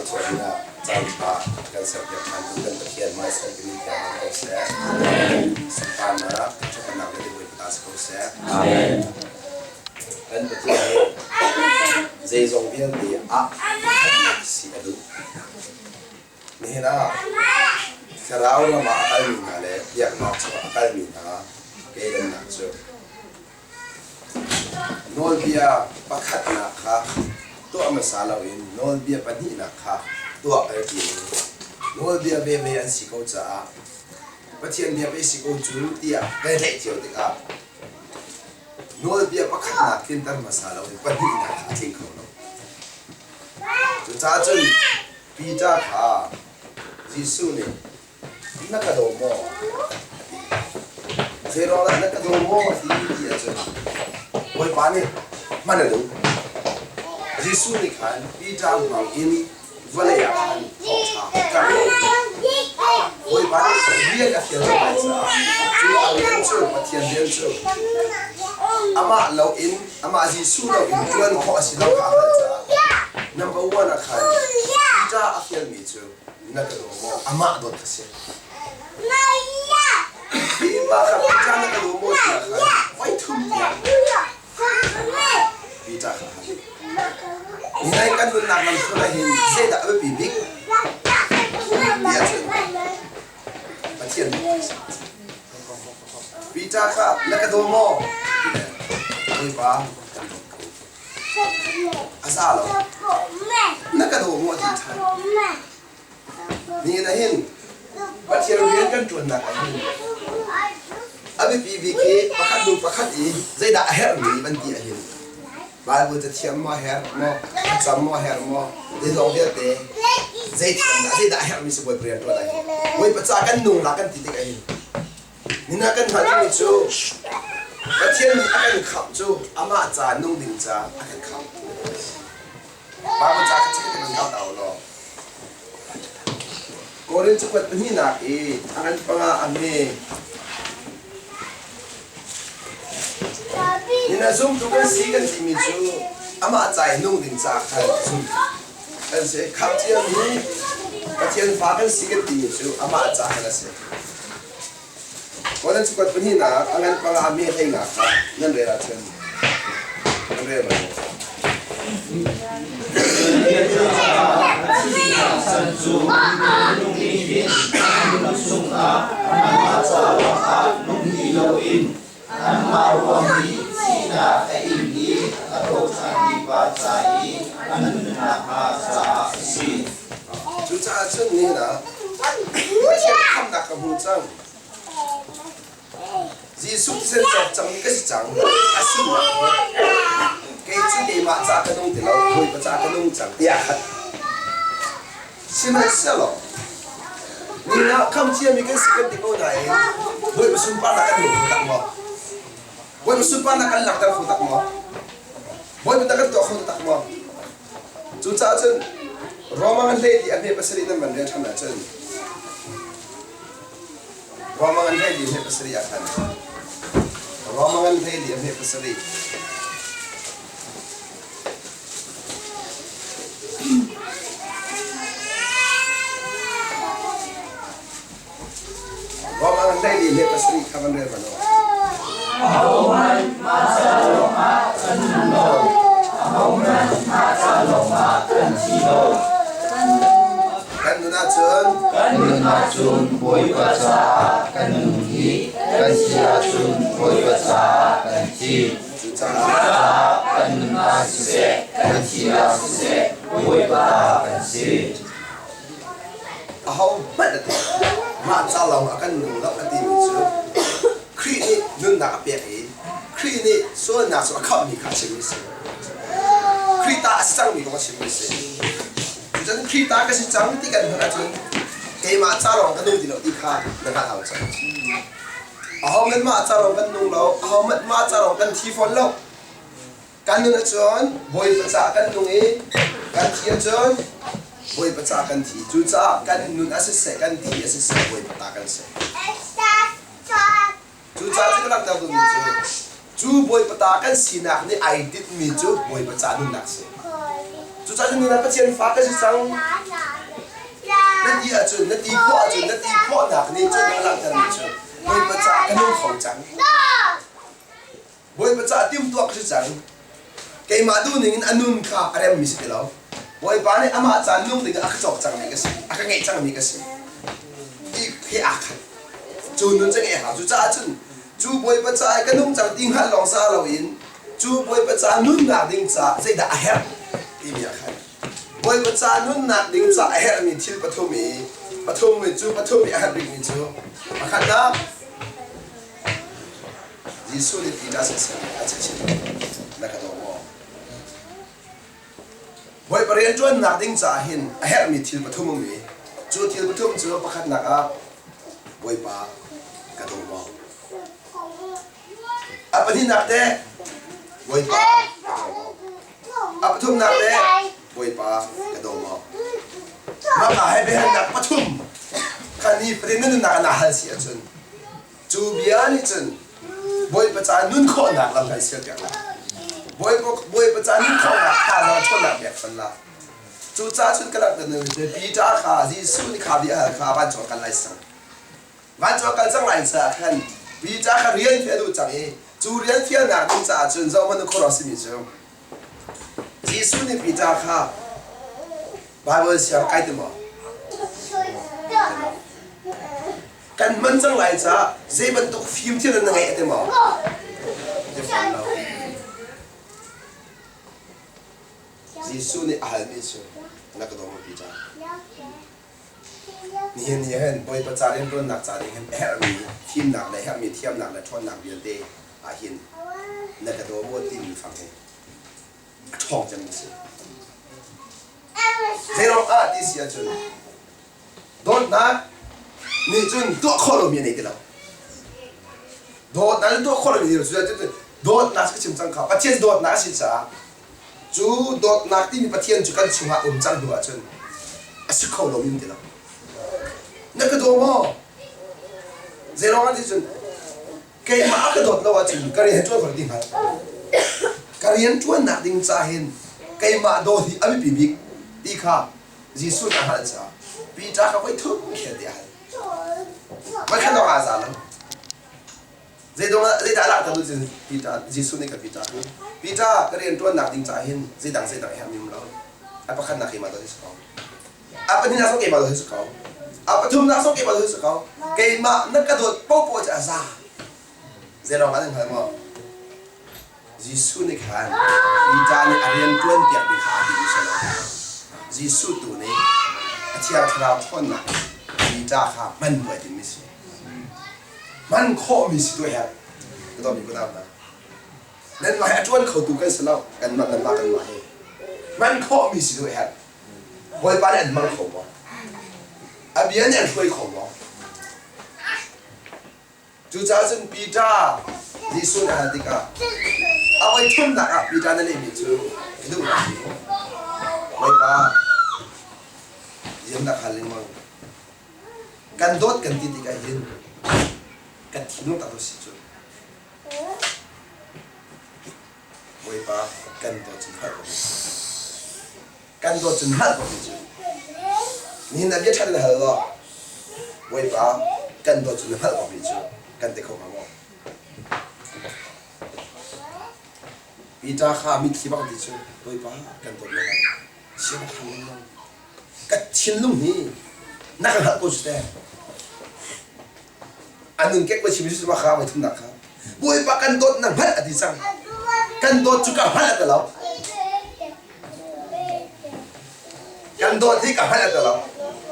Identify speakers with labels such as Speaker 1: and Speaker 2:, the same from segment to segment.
Speaker 1: Thluachuah dingah caan ṭha kan serpiak ṭhantu kan Pathian hmaisal timi thiang hram ko seh. Sunparnak, ṭhatnak le Bawipa ta si ko seh.
Speaker 2: Amen.
Speaker 1: Kan Pathian nih zeizong vialte ah ṭhatnak si a duh. Nihin ah thlarau lam ah a kalmi hna le biaknak chungah a kalmi hna keidannak cu Nawlbia pakhatnak kha tuah hmasa loin nawlbia pahnihnak kha tuah kan ti i nawlbia veve an si ko caah Pathian bia pei si ko cu tiah kan i tlaih cio tikah nawlbia pakhatnak tlinter hmasa loin pahnihnak kha a tling kho lo. Cucaah cun Peter kha Jesuh nih Na ka daw maw? a ti. Zeiruangah na ka daw maw a ti ti ahcun Bawipa nih hman a duh. Jesuh nih khan Peter hmang in vawlei ah khan thawngṭha a karh. Bawipa nih rian a fial lai caah cu a rian cu Pathian rian cu amah loin amah Jesuh loin ṭuan khawh a si lo kha a hngalh caah number one ah khan Peter a fialmi cu na ka daw maw? Amah dawt ka si. Hi mah kha Peter na ka daw maw tiah khan voi thum tiang Peter kha hal. Nai kan nunnak lam thlun ah hin zeidah a biapi bik tiah cun Pathian dawt ka si. Peter kha na ka daw maw? Bawipa kan dawt ko. A za lo. Na ka daw maw a ti ṭhan. Nihin ah hin Pathian rian kan ṭuannak ah hin a biapi bik hi pakhat hnu pakhat i zeidah a herhmi van ti ah hin Bible cathiam maw a herh maw, thlacam maw a herh maw, zeizong vialte zei thiam dah zeidah a herhmi si Bawipa rian ṭuan ah hin Bawipa ca kan nung la kan ti tik ah hin Nina kan hngalhmi cu Pathian nih a kan khamh cu amah ca nung ding ca a kan khamh. Bible ca kha check kan kau ta law. Korin cakuat pahnihnak i a ngan panga a hme. Nina zumtu kan si kan timi cu amah ca i nung ding ca khan zumtu kan si. Khamh ciami Pathian fa kan si kan timi cu amah ca khan a si. Korin cakuat pahnihnak a ngan panga a hme hleinak kha nan rel ahcun nan rel bal maw?
Speaker 2: San cu minung nih hin an lung chungah anmah ca ruangah nung ti loin anmah ruang i thihnak a ing i a thoṭhanmi pa ca i an nun nakhnga caah a si.
Speaker 1: Cucaah cun nihin ah Pathian khamhnak ka hmu cang. Jesuh thisen cawk cangmi ka si cang. A sinak he kei cu keimah ca ka nung ti lo, Bawipa ca ka nung cang tiah khat. Sihmanhsehlaw nihin ah khamciami kan si kan ti ko nain Bawipa sunparnak kan nung kho tak maw? Bawipa sunparnak kan langhter kho tak maw? Bawipa ta kan tuah kho tak maw? Cucaah cun Roma ngan hlei li a hme pasarih nan van rel ṭhan ahcun Roma ngan hlei li a hme pasarih ah khan Roma ngan hlei li a hme pasarih Roma ngan hlei li a hme pasarih kha van rel hmanh u.
Speaker 2: Ahohmanh mah ca lawngah kan nung lo, ahohmanh mah ca lawngah kan thi lo.
Speaker 1: Kan nun ahcun
Speaker 2: Kan nun ahcun Bawipa caah kan nung i kan thi ahcun Bawipa caah kan thi.
Speaker 1: Cucaah
Speaker 2: kan nun ah siseh, kan thi ah siseh, Bawipa ta kan si.
Speaker 1: Ahohmanh a ti. Mah ca lawng ah kan nung lo a timi cu Khrih nih nunnak a pek i Khrih nih sualnak cu a khamhmi kha a chimmi a si. Khrih ta a si cangmi kong a chimmi a si. Cucun Khrih ta ka si cang ti kan hngalh ahcun keimah ca lawng ka nung ti lo ti kha na hngalh hau cang. Ahohmanh mah ca lawng kan nung lo, ahohmanh mah ca lawng kan thi fawn lo. Kan nun ahcun Bawipa caah kan nung i kan thi ahcun Bawipa caah kan thi. Cucaah kan nun a siseh, kan thi a siseh, Bawipa ta kan si. Cucaah cu ka langhter duhmi cu cu Bawipa ta kan sinak nih ai tinhmi cu Bawipa ca nunnak si. Cucaah cun nina Pathian fa ka si cang. Na ti ahcun, na ti khawh ahcun, na ti khawhnak nih cun a langhtermi cu Bawipa caah ka nung kho cang. Bawipa caah timhtuah ka si cang. Keimah duhning in a nun kha a remmi si ti lo. Bawipa nih amah ca nung ding ah a ka cawk cangmi ka si, a ka ngeih cangmi ka si. Ti he aa khat. Cu nun cu ngeih a hau. Cucaah cun cu Bawipa caah ka nung cang ti hngalh lawng za loin cu Bawipa ca nunnak ding caah zeidah a herh timi ah khan Bawipa ca nunnak ding caah a herhmi thil pathum i pathum i cu pathum i a herh bikmi cu pakhatnak Jesuh nih Peter siseh a chim na ka daw maw? Bawipa rianṭuannak ding caah hin a herhmi thil pathum um i cu thil pathum cu pakhatnak ah Bawipa ka daw maw? A pahnihnak teh Bawipa ka daw maw? A pathumnak teh Bawipa ka daw maw? Mah hna he biahalnak pathum kha ni fatin na nunnak ah naa hal si ahcun Cu bia nih cun Bawipa ca nun khawhnak lam kan sialpiak lai. Bawipa ca nun khawhnak thazaang ṭhawnnak pek fawn la. Cucaah cun ka langhter nu cu Peter kha Jesuh nih kha bia hal kha vancung kal lai sang. Vancung kal cang lai caah khan Peter kha rian fial a duh cang i cu rian fialnak ding caah cun zohhmanh u khuaruah simi cu Jesuh nih Peter kha Baibal siang kai ti maw? Kan hman cang lai caah zei bantuk fimthiam na ngeih a ti maw? Ti fawn lo. Jesuh nih a halmi cu na ka daw maw Peter? Nihin ni hin Bawipa ca rianṭuannak ca ding hin a herhmi fimnak le herhmi thiamnak le ṭhawnnak vialte ah hin na ka daw maw timi fang hi a ṭhawng cemmi a si. Zeiruang ah ti si ahcun Dawtnak nih cun tuah khawh lomi a nei ti lo. Dawtnak cu tuah khawh lomi a nei ti lo. Dawtnak ka chim cang kha Pathian dawtnak a si caah cu dawtnak timi Pathian cu kan chungah um cang hnu ahcun a si kho lomi um ti lo. Na ka daw maw? Zeiruang ah ti cun keimah a ka dawt lo ahcun ka rian ṭuan kho ti hngal. Ka rian ṭuannak ding ca hin keimah dawt hi a biapi bik ti kha Jesuh nih a hngalh caah Peter kha voi thum khel ti a hal. Voikhat lawng aa za lo. Zeidah a langhter duh Peter Jesuh nih ka Peter hi Peter ka rian ṭuannak ding caah hin zeidang zeidang i herhmi um lo. A pakhatnak keimah dawt hi si ko. A pahnihnak zong keimah dawt hi si ko. A pathumnak zong keimah dawt hi si ko. Keimah na ka dawt paohpaoh cu a za. Zeiruang ah nan hngal maw? Jesuh nih khan Peter nih a rian ṭuanpiak ding kha aa timh si lo. Jesuh tu nih a Thiang Thlarau ṭhawnnak in Peter kha hman tu ai timmi si. Hman khawhmi si tu a herh. Ka dawtmi unau hna, nanmah hi a ṭuan khotu kan si lo. Kanmah nanmah kanmah hi hman khawhmi si tu a herh. Bawipa nih an hmang kho maw? A bia nih an hruai kho maw? Cucaah cun Peter Jesuh nih a hal tikah a voi thumnak ah Peter na lehmi cu ka duhnak hi Bawipa ziamnak hal lengmang kan dawt kan ti tikah hin kan thinlung tak si cu Bawipa kan dawt cun hngalh ko kan dawt cun hngalh ko cu nihin ah bia ṭhat in hal law Bawipa kan dawt cun hngalh ko cu kan ti kho hnga maw Peter kha mitthli bak ti cu Bawipa kan dawt na siang hang lengmang ka thinlung hi na ka hngalh ko cu teh a nun kek chim cu kha voi thumnak kha Bawipa kan dawt na hngalh a ti cang kan dawt cu ka hngalh a ti lo kan dawt hi ka hngalh a ti lo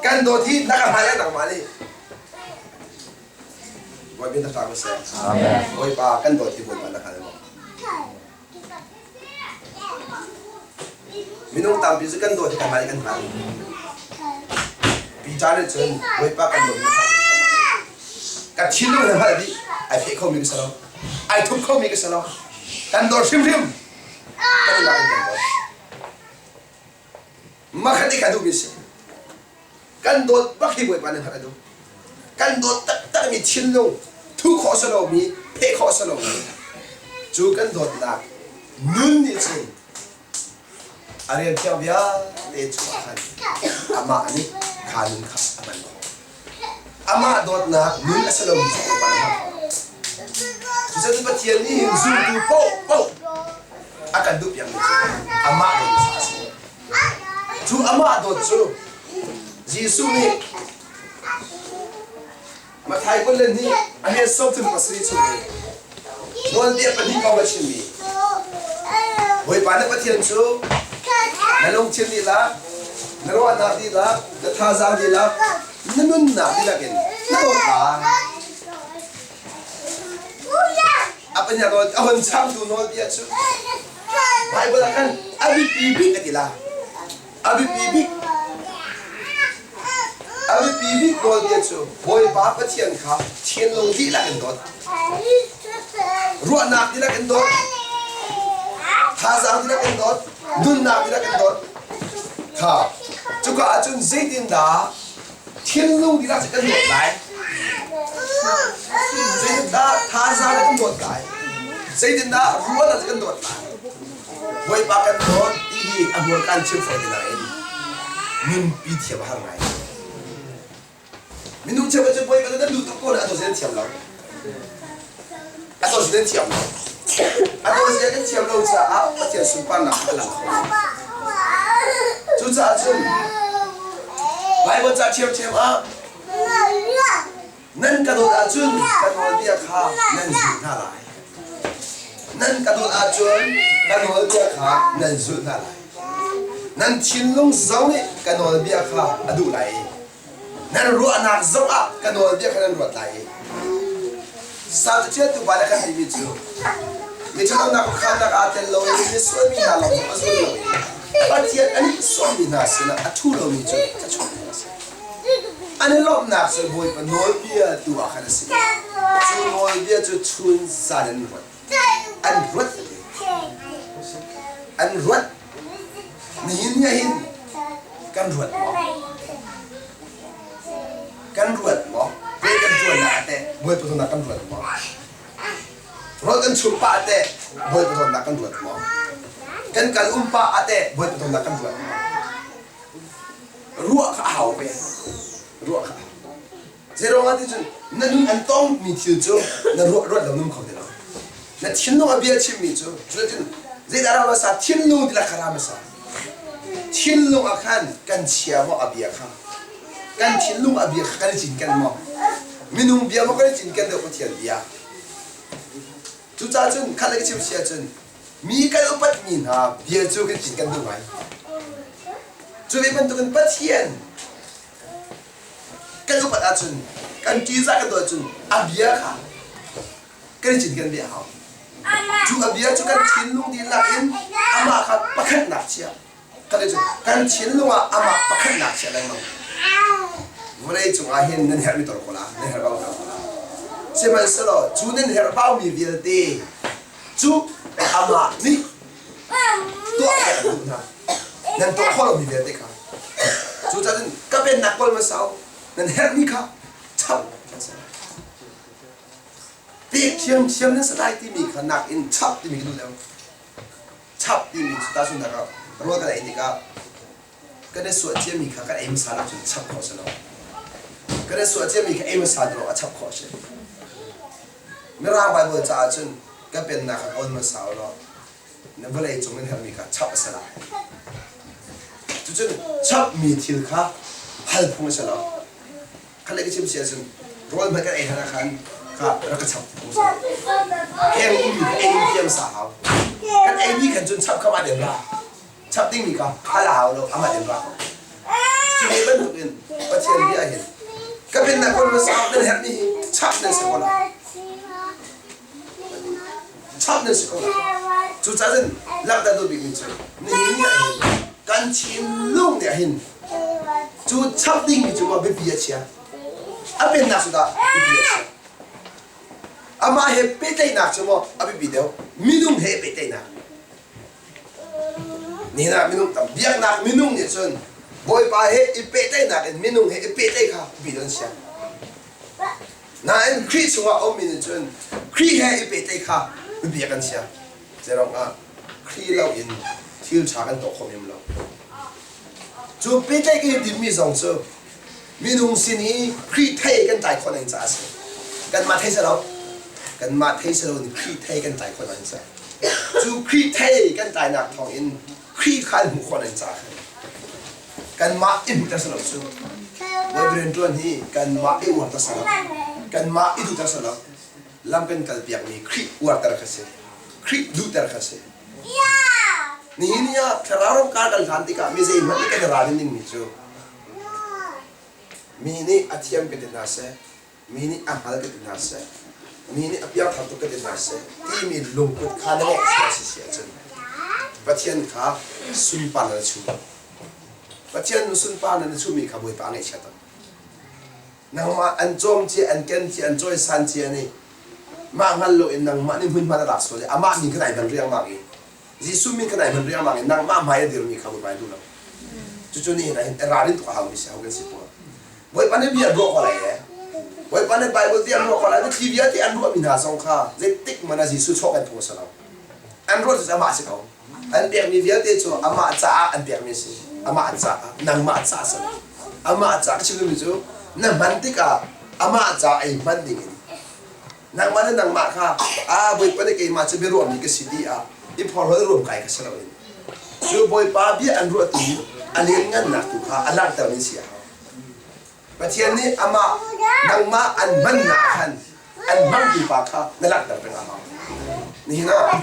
Speaker 1: kan dawt hi na ka hngalh nangmah nih Bawipa na hram seh Bawipa kan dawt hi Bawipa na hngal maw Minung tampi cu kan dawt hi kan hngal i kan hngal. Peter nih cun Bawipa kan dawt ka thinlung na hngalh dih ai pheh khomi ka si lo ai thup khomi ka si lo kan dawt hrimhrim kan i lak in kan dawt makhat i ka duhmi si kan dawt bak hi Bawipa nih hngalh a duh kan dawt taktakmi thinlung thu khawh si lomi pheh khawh si lomi cu kan dawtnak nun nih cun. A rian thiang vialte chungah khan amah nih kha nun kha a hman khawh. Amah dawtnak nun a si lomi cu Bawipa nih a hman khawh lo. Cucaah Pathian nih hin zultu paohpaoh a kan duhpiakmi cu amah dawt hmasa a si. Cu amah dawt cu Jesuh nih Matthai 22 a he 37 chung i nawlbia pahnih kong a chimmi Bawipa na Pathian cu na lungthin dihlak, na ruahnak dihlak, na thazaang dihlak, na nunnak dihlak in na dawt lai. A pahnih nawl a hun changtu nawlbia cu Baibal ah khan a biapi bik a ti la. A biapi bik a biapi bik nawlbia cu Bawipa Pathian kha thinlung dihlak in dawt, ruahnak dihlak in dawt, thazaang dihlak in dawt, nunnak dihlak in dawt. Kha cuka ahcun zeitindah thinlung dihlak cu kan dawt lai? Zeitindah thazaang kan dawt lai? Zeitindah ruahnak cu kan dawt lai? Bawipa kan dawt ti hi a hmurka an chim fawn nain nunpi thiam a har ngai. Minung cheukhat cu Bawipa nan duh tuk ko na a dawt nan thiam lo. A dawt nan thiam lo. A dawt kan thiam lo caah Pathian sunparnak a lang kho lo. Cucaah cun Baibal ca ṭhiamṭhiam ah Nan ka dawt ahcun ka nawlbia kha nan zulh hna lai. Nan ka dawt ahcun ka nawlbia kha nan zulh hna lai. Nan thinlung zong nih ka nawlbia kha a duh lai i nan ruahnak zong ah ka nawlbia kha nan ruat lai i Salm caṭialtu pa nih a kan timi cu miṭhalonak khuakhannak aa tel lo i misual mi hna lawng zong a zul lo i Pathian a nihsawhmi hna sinah a ṭhu lomi cu thluachuah a si. An i lawmhnak cu Bawipa nawlbia tu ah khan a si. Cu nawlbia cu chun zan in ruat. An ruat a ti. An ruat. Nihin ni ah hin kan ruat maw? Kan ruat maw? Rian kan ṭuannak ah teh Bawipa dawtnak kan ruat maw? Rawl kan chumh pah ah teh Bawipa dawtnak kan ruat maw? Kan kal um pah ah teh Bawipa dawtnak kan ruat maw? Ruah kha a hau ve. Ruah kha a hau. Zeiruangah ti cun na nun an tongmi thil cu na ruah ruat lo num kho ti lo. Na thinlung a bia chimmi cu cuticun zeidah ram hmasa thinlung ti kha ram hmasa. Thinlung ah khan kan chia maw a bia kha. Kan thinlung a bia kha kan i cinken maw? Minung bia maw kan i cinken deuh Pathian bia? Cucaah cun khat le ka chim si ahcun mi kan upatmi hna bia cu kan cinken duh ngai. Cu ve bantukin Pathian kan upat ahcun kan ṭihzah kan tuah ahcun a bia kha kan i cinken ve a hau. Cu a bia cu kan thinlung dihlak in amah kha pakhatnak chia kan cu kan thinlung ah amah pakhatnak chia lengmang. Vawlei cungah hin nan herhmi tor ko la, nan herh bau ko la. Sihmanhsehlaw cu nan herh baumi vialte cu amah nih tuah piak an duh hna. Nan tuah khawh lomi vialte kha. Cucaah cun ka pennak kawl hmasa u, nan herhmi kha chap nan si. Pek thiamthiam nan si lai timi kha nakin chap timi ka duh deuh. Chap timi cu tahchunhnak ah rawl kan ei tikah kan i suah ciami kha kan ei hmasa lo cun chap khawh si lo. Kan i suah ciami kha ei hmasa dawh a chap khawh a si. Mirang Baibal caah cun ka pennak kha kawl hmasa u law na vawlei cung in herhmi kha chap a si lai. Cucun chapmi thil kha hal phung a si lo. Khat le ka chim si ahcun rawl hmanh kan ei hlan ah khan kha rak ka chap phung a si lo. Heng ummi kha ei in thiam sa hau. Kan eimi khan cun chap kha mah den ra. Chap dingmi kha hal a hau lo amah den ra ko. Cu ve bantukin Pathian bia hin ka pennak kawl hmasa nan herhmi hi chap nan si ko lai. Chap nan si ko lai. Cucaah cun langhter duh bikmi cu nihin ni ah hin kan thinlung nih hin cu chap dingmi cu maw biapi a chia. A pennak cu dah biapi a chia. Amah he pehtlaihnak cu maw a biapi deuh. Minung he pehtlaihnak. Nihin ah minung tam biaknak minung nih cun Bawipa he i pehtlaihnak in minung he i pehtlaih kha biapi an siang. Nain Khrih chungah a ummi nih cun Khrih he i pehtlaih kha biapi kan siang. Zeiruangah Khrih loin Thil ṭha kan tuah khawh lem lo. Cu pehtlaih kan i timmi zong cu minung sin i Khrih thei kan tlai khawh ning caah a si. Kanmah thei si lo. Kanmah thei si lo in Khrih thei kan tlai khawh ning caah. Cu Khrih thei kan tlainak thawng in Khrih kha an hmuh khawh ning caah khan kanmah i hmuhter si lo cu. Bawipa rianṭuan hi kanmah i uarter si lo. Kanmah i duhter si lo. Lam kan kalpiakmi Khrih uarter kha si. Khrih duhter kha si. Nihin ni ah thlarau ram kar kan hlan tikah mi zeihmanh nih kan i ralrin dingmi cu mi nih a thiam ka ti hna seh, mi nih a hngal ka ti hna seh, mi nih a piangthar tuk ka ti hna seh timi lungput kha na ngeih sual si si ahcun Pathian kha sunpar na chuh. Pathian sunpar na chuhmi kha Bawipa a ngaihchiat tuk. Nangmah an cawm cia, an ken cia, an cawisan cia nih mah hngal loin nangmah nih hmunhma na lak sual i amah min kha nai hman riangmang i Jesuh min kha nai hman riangmang i nangmah hmai a dirmi kha Bawipa nih duh lo. Cucu nihin ah hin ralrin tuk a haumi si ho kan si pawl. Bawipa nih bia ruah ko lai e. Bawipa nih Bible bia ruah ko lai. Mitthli vialte an ruahmi hna zong kha zeitik hmanh ah Jesuh chuah kan phung a si lo. An ruah cu amah a si ko. An pekmi vialte cu amah caah an pekmi a si. Amah caah, nangmah caah a si lo. Amah caah ka chim duhmi cu na hman tikah amah caah ei hman dingin nangmah le nangmah kha a Bawipa nih keimah cu biaruahmi ka si ti ah i phorhlawt ruam kai kha si loin cu Bawipa bia an ruahtu a lianngannak tu kha a langhtermi si a hau. Pathian nih amah nangmah an hmannak ah khan an hmangtu pa kha na langhter peng a hau. Nihin ah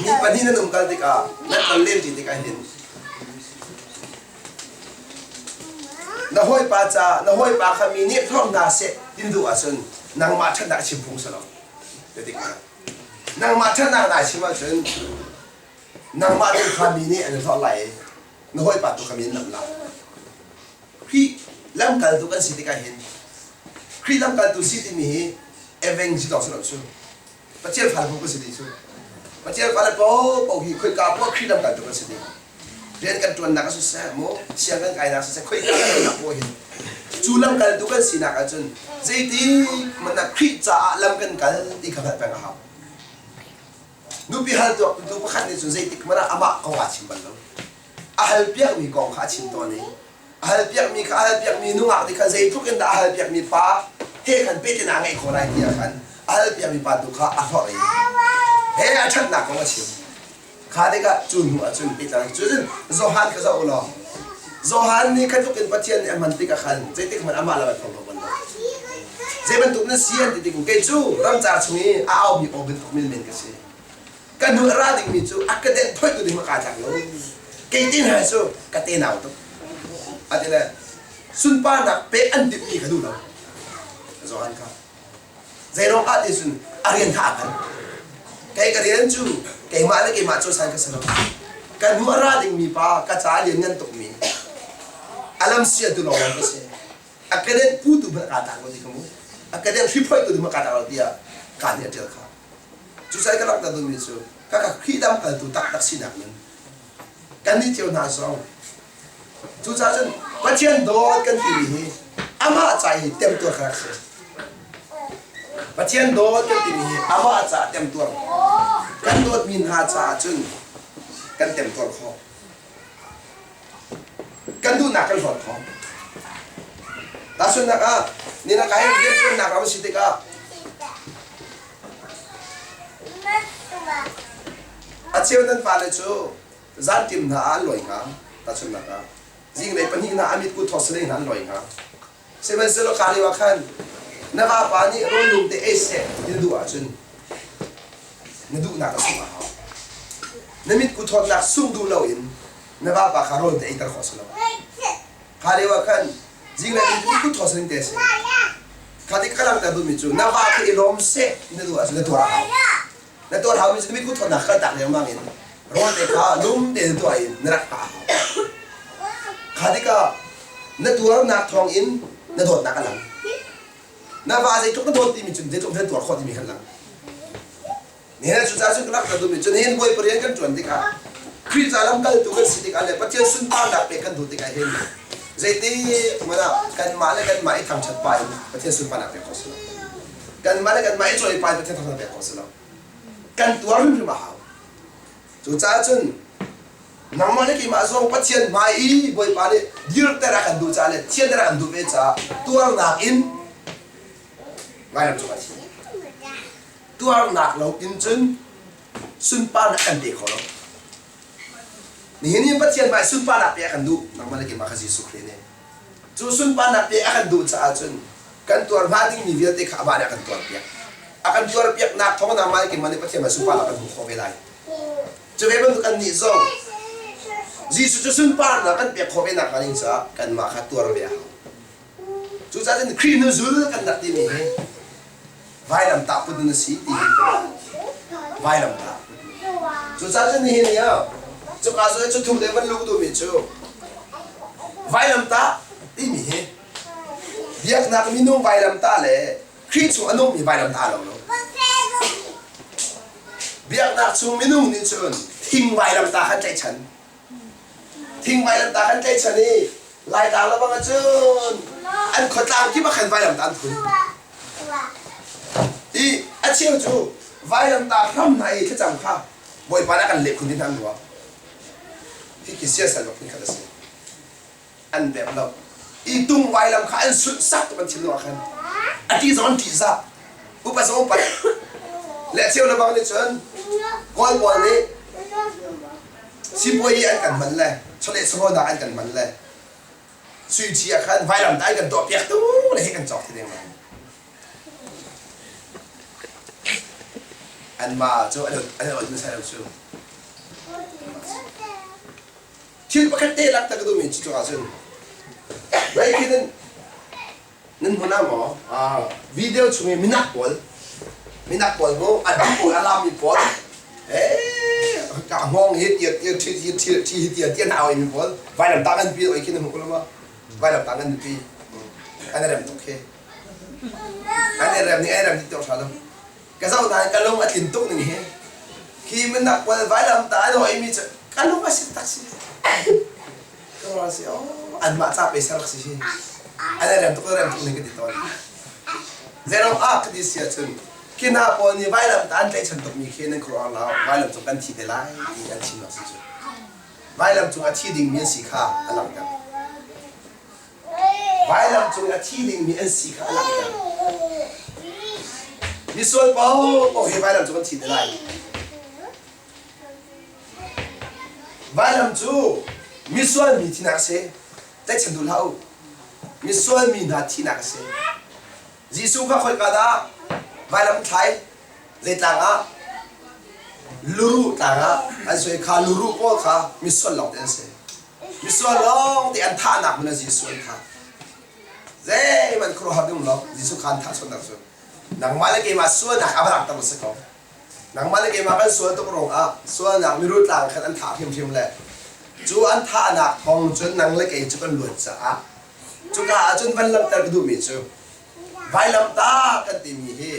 Speaker 1: mi pahnih nan umkal tikah nan kal len ṭi tikah hin na hawipa ca na hawipa kha mi nih hlorh hna seh ti na duh ahcun nangmah ṭhatnak chim phung si lo. Nangmah ṭhatnak naa chim ahcun nangmah tu kha mi nih an hlorh lai i na hawipa tu kha mi an lam lai. Khrih lamkaltu kan si tikah hin Khrih lamkaltu si timi hi evangel lawng si lo cu Pathian fale paoh kan si dih cu Pathian fale paohpaoh hi khoika poah Khrih lamkaltu kan si dih rian kan ṭuannak ah siseh maw siang kan kainak siseh khoika kan ṭuannak poah hin cu lamkaltu kan sinak ahcun zeitik hmanh ah Khrih caah lam kan kal ti kha hngalh peng a hau Nupi hal tuaktu pakhat nih cun zeitik hmanh ah amah kong aa chim bal lo. A halpiakmi kong kha a chim tawn i a halpiakmi kha a halpiakmi nungak nih khan zeitluk in dah a halpiakmi pa he khan pehtlaihnak a ngeih khawh lai tiah khan a halpiakmi pa tu kha a hlorh i he a ṭhatnak kong a chim. Kha tikah cu hnu ah cun pehtlaihnak cu cun Johan kha zoh u law Johan nih kha tluk in Pathian nih a hman tikah khan zeitik hmanh amah lam ai phorh bal lo. Zei bantuk na si an ti tik kei cu ramcar chung i a aumi aw bantuk menmen ka si. Ka hnu a ra dingmi cu a ka denh phoihtu ding ma kaa tlak lo. Kei te hna cu ka te nau tuk. A ti le sunparnak pek an timhmi ka duh lo. Johan kha Zeiruang ah ti cun a rian kha aa hngal. Kei ka rian cu keimah le keimah cawisan ka si lo. Ka hnu a ra dingmi pa ka ca a lianngan tukmi a lam sialtu lawnglawng ka si. A kedenh putu hmanh kaa tlak lo ti ka mu. A kedenh hriphoihtu hmanh kaa tlak lo tiah kaa nih a ṭial kha. Cucaah ka langhter duhmi cu ka ka Khrih lamkaltu taktak sinak in kannih cio hna zong Cucaah cun Pathian dawt kan timi hi amah ca i temtuar kha rak si. Pathian dawt kan timi hi amah caah temtuar. Kan dawtmi hna caah cun kan temtuar khawh. Kan duhnak kan hlawt khawh. Tahchunhnak ah, ni na kai rianṭuannak ram si tikah a cheu nan pale cu Zanṭim hna ah an lawi hnga, tahchunhnak ah. Zinglei pahnih hna a mitku thawt salei hna an lawi hnga. Sihmanhsehlaw kha lio ah khan na vapa nih rawl lum te ei seh ti na duh ahcun na duhnak a sungh a hau. Na mitku thawtnak sungh duh loin na vapa kha rawl te eiter khawh a si lo. Kha lio ah khan zinglei mitku thawt saling te a si. Kha ti ka langhter duhmi cu na va kha i lawm seh ti na duh ahcun na tuar a hau. Na tuar haumi cu mitku thawtnak kaltak riangmang in rawl te kha lum tein tuah in na rak hngah a hau. Kha tikah na tuarnak thawng in na dawtnak a lang. Na va zeitluk na dawt timi cun zeitluk na tuar khawh timi khan lang. Nihin ah cucaah cun ka rak ka duhmi cu nihin Bawipa rian kan ṭuan tikah Khrih ca lamkaltu kan si tikah le Pathian sunparnak pek kan duh tikah hin zeitik hmanh ah kanmah le kanmah i thangṭhat pah in Pathian sunparnak pek khawh si lo. Kanmah le kanmah i cawipai Pathian thangṭhat pek khawh si lo. Kan tuar hrimhrim a hau. Cucaah cun Nangmah le keimah zong Pathian hmai i Bawipa nih dirter a kan duh caah le thianter a kan duh ve caah tuarnak in vailam cung ah thi. Tuarnak lo in cun sunparnak kan pe kho lo. Nihin ni Pathian hmai sunparnak pe a kan duh nangmah le keimah kha Jesuh Khrih nih. Cu sunparnak pe a kan duh caah cun kan tuar hnga dingmi vialte kha amah nih a kan tuarpiak. A kan tuarpiaknak thawng nangmah le keimah nih Pathian hmai sunparnak kan hmuh khawh ve lai. Cu ve bantuk annih zong Jesuh cu sunparnak kan pek khawh ve nakhnga ding caah kanmah kha tuar ve a hau. Cucaah cun Khrih hnu zul kan rak timi hi vailamtah put nun a si ti hi vailamtah. Cucaah cun nihin ni ah cuka cu cu thuk deuh van luh duhmi cu vailamtah timi hi biaknak minung vailamtah le Khrih chung a nungmi vailamtah lo lo. Biaknak chung minung nih cun thing vailamtah khan tlaihchan. Thing vailamtah khan tlaihchan i Laitlang le bang ahcun an khuatlang kip ah khan vailamtah an phun. I a cheu cu vailamtah hram hna i thlacam kha Bawipa nih a kan leh khun ti hna an ruah. Hi khi siasal bak phun khat a si. An bek lo. I tung vailam kha an sulhsak tuk an thinlung ah khan. A ṭih zong an ṭihzah. Upa zong upat. Le cheu le bang nih cun Kawl pawl nih sipuayi an kan hman le chawleh chawhawnak an kan hman le sui ah khan vailam dai kan tuah piak tu le hi kan cawk ti deng lai. Anmah cu an an sai lo cu. Thil pakhat te lak ta ka duhmi cu cungah cun vei khi nan nan hmun ah maw video chung i minak pawl minak pawl mu a dang pawl a lami pawl ka hngawng hi tia tia thi thi thi thi hi tia tia na oi mi pawl vailam tang an pi oi khi na hmu ko lo ma vailam tang an pi an rem tuk khi an rem ning an rem ning tuk tha lo Ka zoh nain ka lung a tlin tuk ning hi. Khi minak pawl vailam ta an hoi mi cu ka lung a si tak si. Ka ruah si oh anmah ca pe ser si hi. An rem tuk rem tuk ning ka ti tawn. Zeirong ah ka ti si ahcun khi hna pawl nih vailam ta an tlaihchan tuk mi khi nan khuaruah lo vailam cung kan thi te lai ti an chim si cu. Vailam cung a thi dingmi an si kha a langhter. Vailam cung a thi dingmi an si kha a langhter. Misual paohpaoh hi vailam cung an thi te lai. Vailam cu misual mi thinak a si. Tlaihchan duh hlah u. Misual mi hna thinak a si. Jesuh kha khoika dah vailam thlai? Zeitlang ah? Luru tlang ah an soi kha luru pawl kha misual lawng te an si. Misual lawng te an thahnak hmun ah Jesuh an thah. Zeihmanh khuaruahhar ding lo Jesuh kha an thah sualnak cu nangmah le keimah sualnak a va langhter a si ko. Nangmah le keimah kan sual tuk ruangah sualnak miru tlang khan an thah hrimhrim le cu an thahnak thawng cun nang le kei cu kan luat caah cuka ah cun van langhter ka duhmi cu vailamtah kan timi hi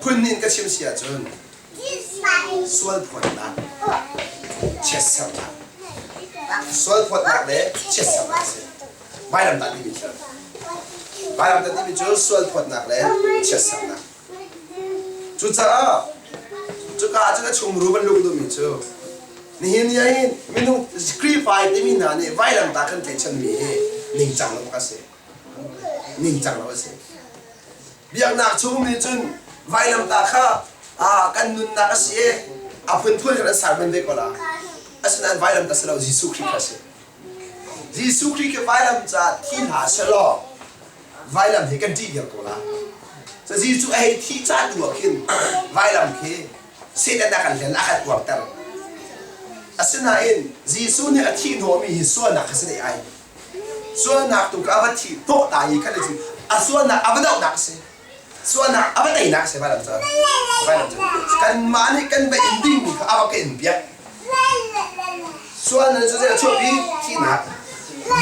Speaker 1: phun in ka chim si ahcun sualphawtnak chiatsernak sualphawtnak le chiatsernak a si vailamtah timi cu vailamtah timi cu sualphawtnak le chiatsernak cucaah cuka ah cun a chungmuru van luh duhmi cu nihin ni ahhin minung Khrihfa timi hna nih vailamtah kan tlaihchanmi hi ningcang lo bak a si ningcang lo a si Biaknak chung nih cun vailamtah kha kan nunnak a si i a phunphun khan an sermon ve ko la. Asinain vailamtah si lo Jesuh Khrih kha a si. Jesuh Khrih khi vailam caah thi hlah sehlaw vailam hi kan ṭih viar ko la. Cu Jesuh a hei thih caan tu ah khin vailam khi Satan a kan hlen a kan uarter. Asinain Jesuh nih a thih hnawhmi hi sualnak kha si dei ai. Sualnak tu kha a va thih hnawh ta i khan cu a sualnak a va dohnak a si. Sualnak a va teinak a si vailam cu. Vailam cu. Kanmah nih kan va in dingmi kha a va ka in piak. Sualnak cu zei a chuahpi? Thihnak.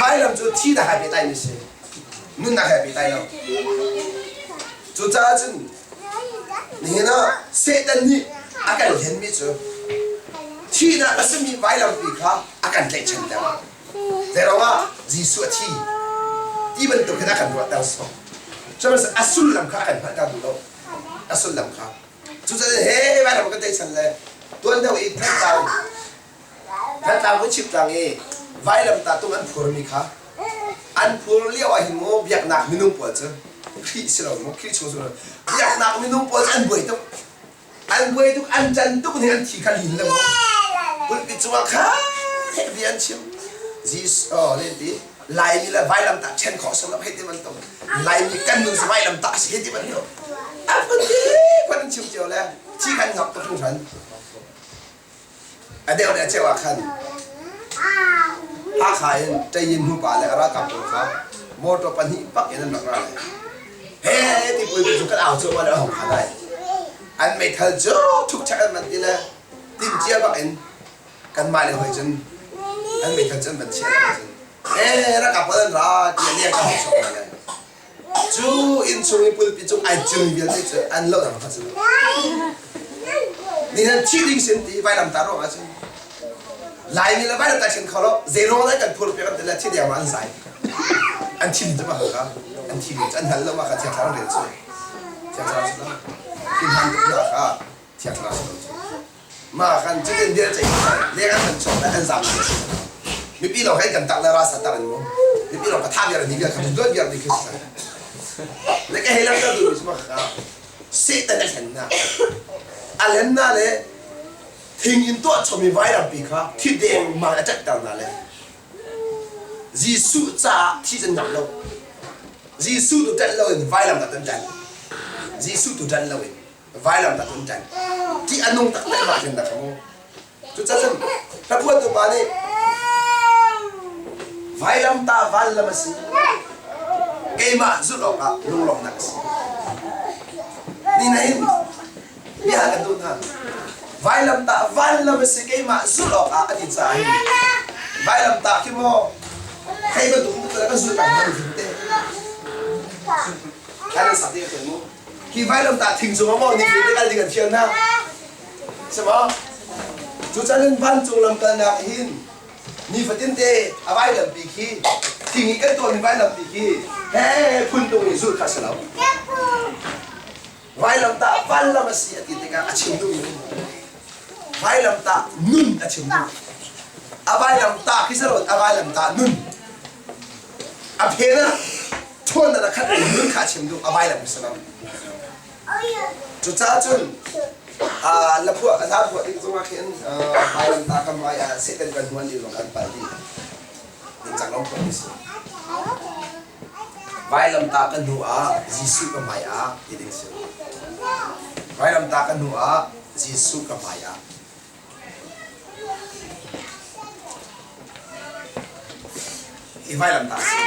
Speaker 1: Vailam cu thihnak he pehtlaimi a si. Nunnak he pehtlai lo. Cucaah cun nihin ah Satan nih a kan hlenmi cu thihnak a simi vailampi kha a kan tlaihchanter. Zeiruangah Jesuh a thi ti bantuk hin a kan ruahter sawh. Cubantuk a sullam kha a kan hngalhter duh lo. A sullam kha. Cucaah he vailam kan tlaihchan le Tuan deuh i Thantlang Thantlang ku chim tlang i vailamtah tung an phurmi kha an phur lio ah hin mu biaknak minung pawl cu Khrih si lo mu Khrih chung si lo biaknak minung pawl cu an buai tuk an buai tuk an can tuk ning an thi kha lin le mu pulpit cungah kha heh bia an chim Jesus oh len ti Laimi le vailamtah ṭhen khawh si lo hei ti bantuk Laimi kan nun si vailamtah si hei ti bantuk a phun khuan an chim cio le thi khan ngap tuk hringhran A deuh le a cheu ah khan Hakha in Ṭayin nupa le a ralkap pawl kha motor pahnih bak in an rak ra le he ti pui cu kan au cuahmah le a hong phan ai. An meithal cu thukṭhek an van ti le timhcia bak in kanmah le hoi cun an meithal cu an van chiah le cun ee ralkap pawl an ra tiah leng ka hong sok hna le Cu innchung i pulpi cung ai cing vialte cu an loh dang kha cu. Ni nan thi ding sin ti vailamtah ruang ah cun Laimi le vailamtah sin kho lo zeiruang dah kan phur piak an ti le thi deng ma an zai. An thi ding cu ma kha an thi ding cu an hngal lo ma kha thiang thlarau rel cu. Thiang thlarau si lo. Thin han tuk na kha thiang thlarau si lo cu. Ma kan cutin bia ceih leng an kan chuak le an zam mipi lawng he kan tak le rasa tak in mu mipi lawng ka tha viar ni vial kha duat viar ni khi le ka hei lang ta du mi ma kha Satan a hlen na a hlen na le thing in tuah chomi vailampi kha thi deng ma a cat ter na le Jesuh caah thi can ngam lo Jesuh tu ṭanh lo in vailam ta tan ṭan Jesuh tu ṭanh lo in vailam tak in ṭan ṭih a nung taktak mah khin dak mu cucacun hlaphuantu pa nih vailam ta vanlam a si keimah zulh awkah lunglawmhnak a si ni na hin bia kan duh hna vailam ta vanlam a si keimah zulh awkah a ti caah hin vailam ta khi maw hei bantuk kan zulh peng hna te kan sak ding a mu Hi vailamtah thing cungah maw ni te kal ding an thial hna? Si maw? Cucaah vancung lam kalnak hin nifatin te a vailampi khi thing i kan tuahmi vailampi khi he phuntung in zulh kha si lo. Vailamtah vanlam a si a ti tikah a chim duhmi vailamtah nun a chim duh. A vailamtah khi si lo a vailamtah nun. A phen ah ṭhawnnak a khat nun kha a chim duh a vailam si lo. Cucaah cun laphuah hla phuah ding zongah khin vailam ta kam vai ah Satan kan hmuan ding zong kan pal dih. Ningcang lo phuah si. Vailam ta kan hnu ah Jesuh ka hmai ah ti ding si. Vailam ta kan hnu ah Jesuh ka hmai ah. Hi vailamtah a si.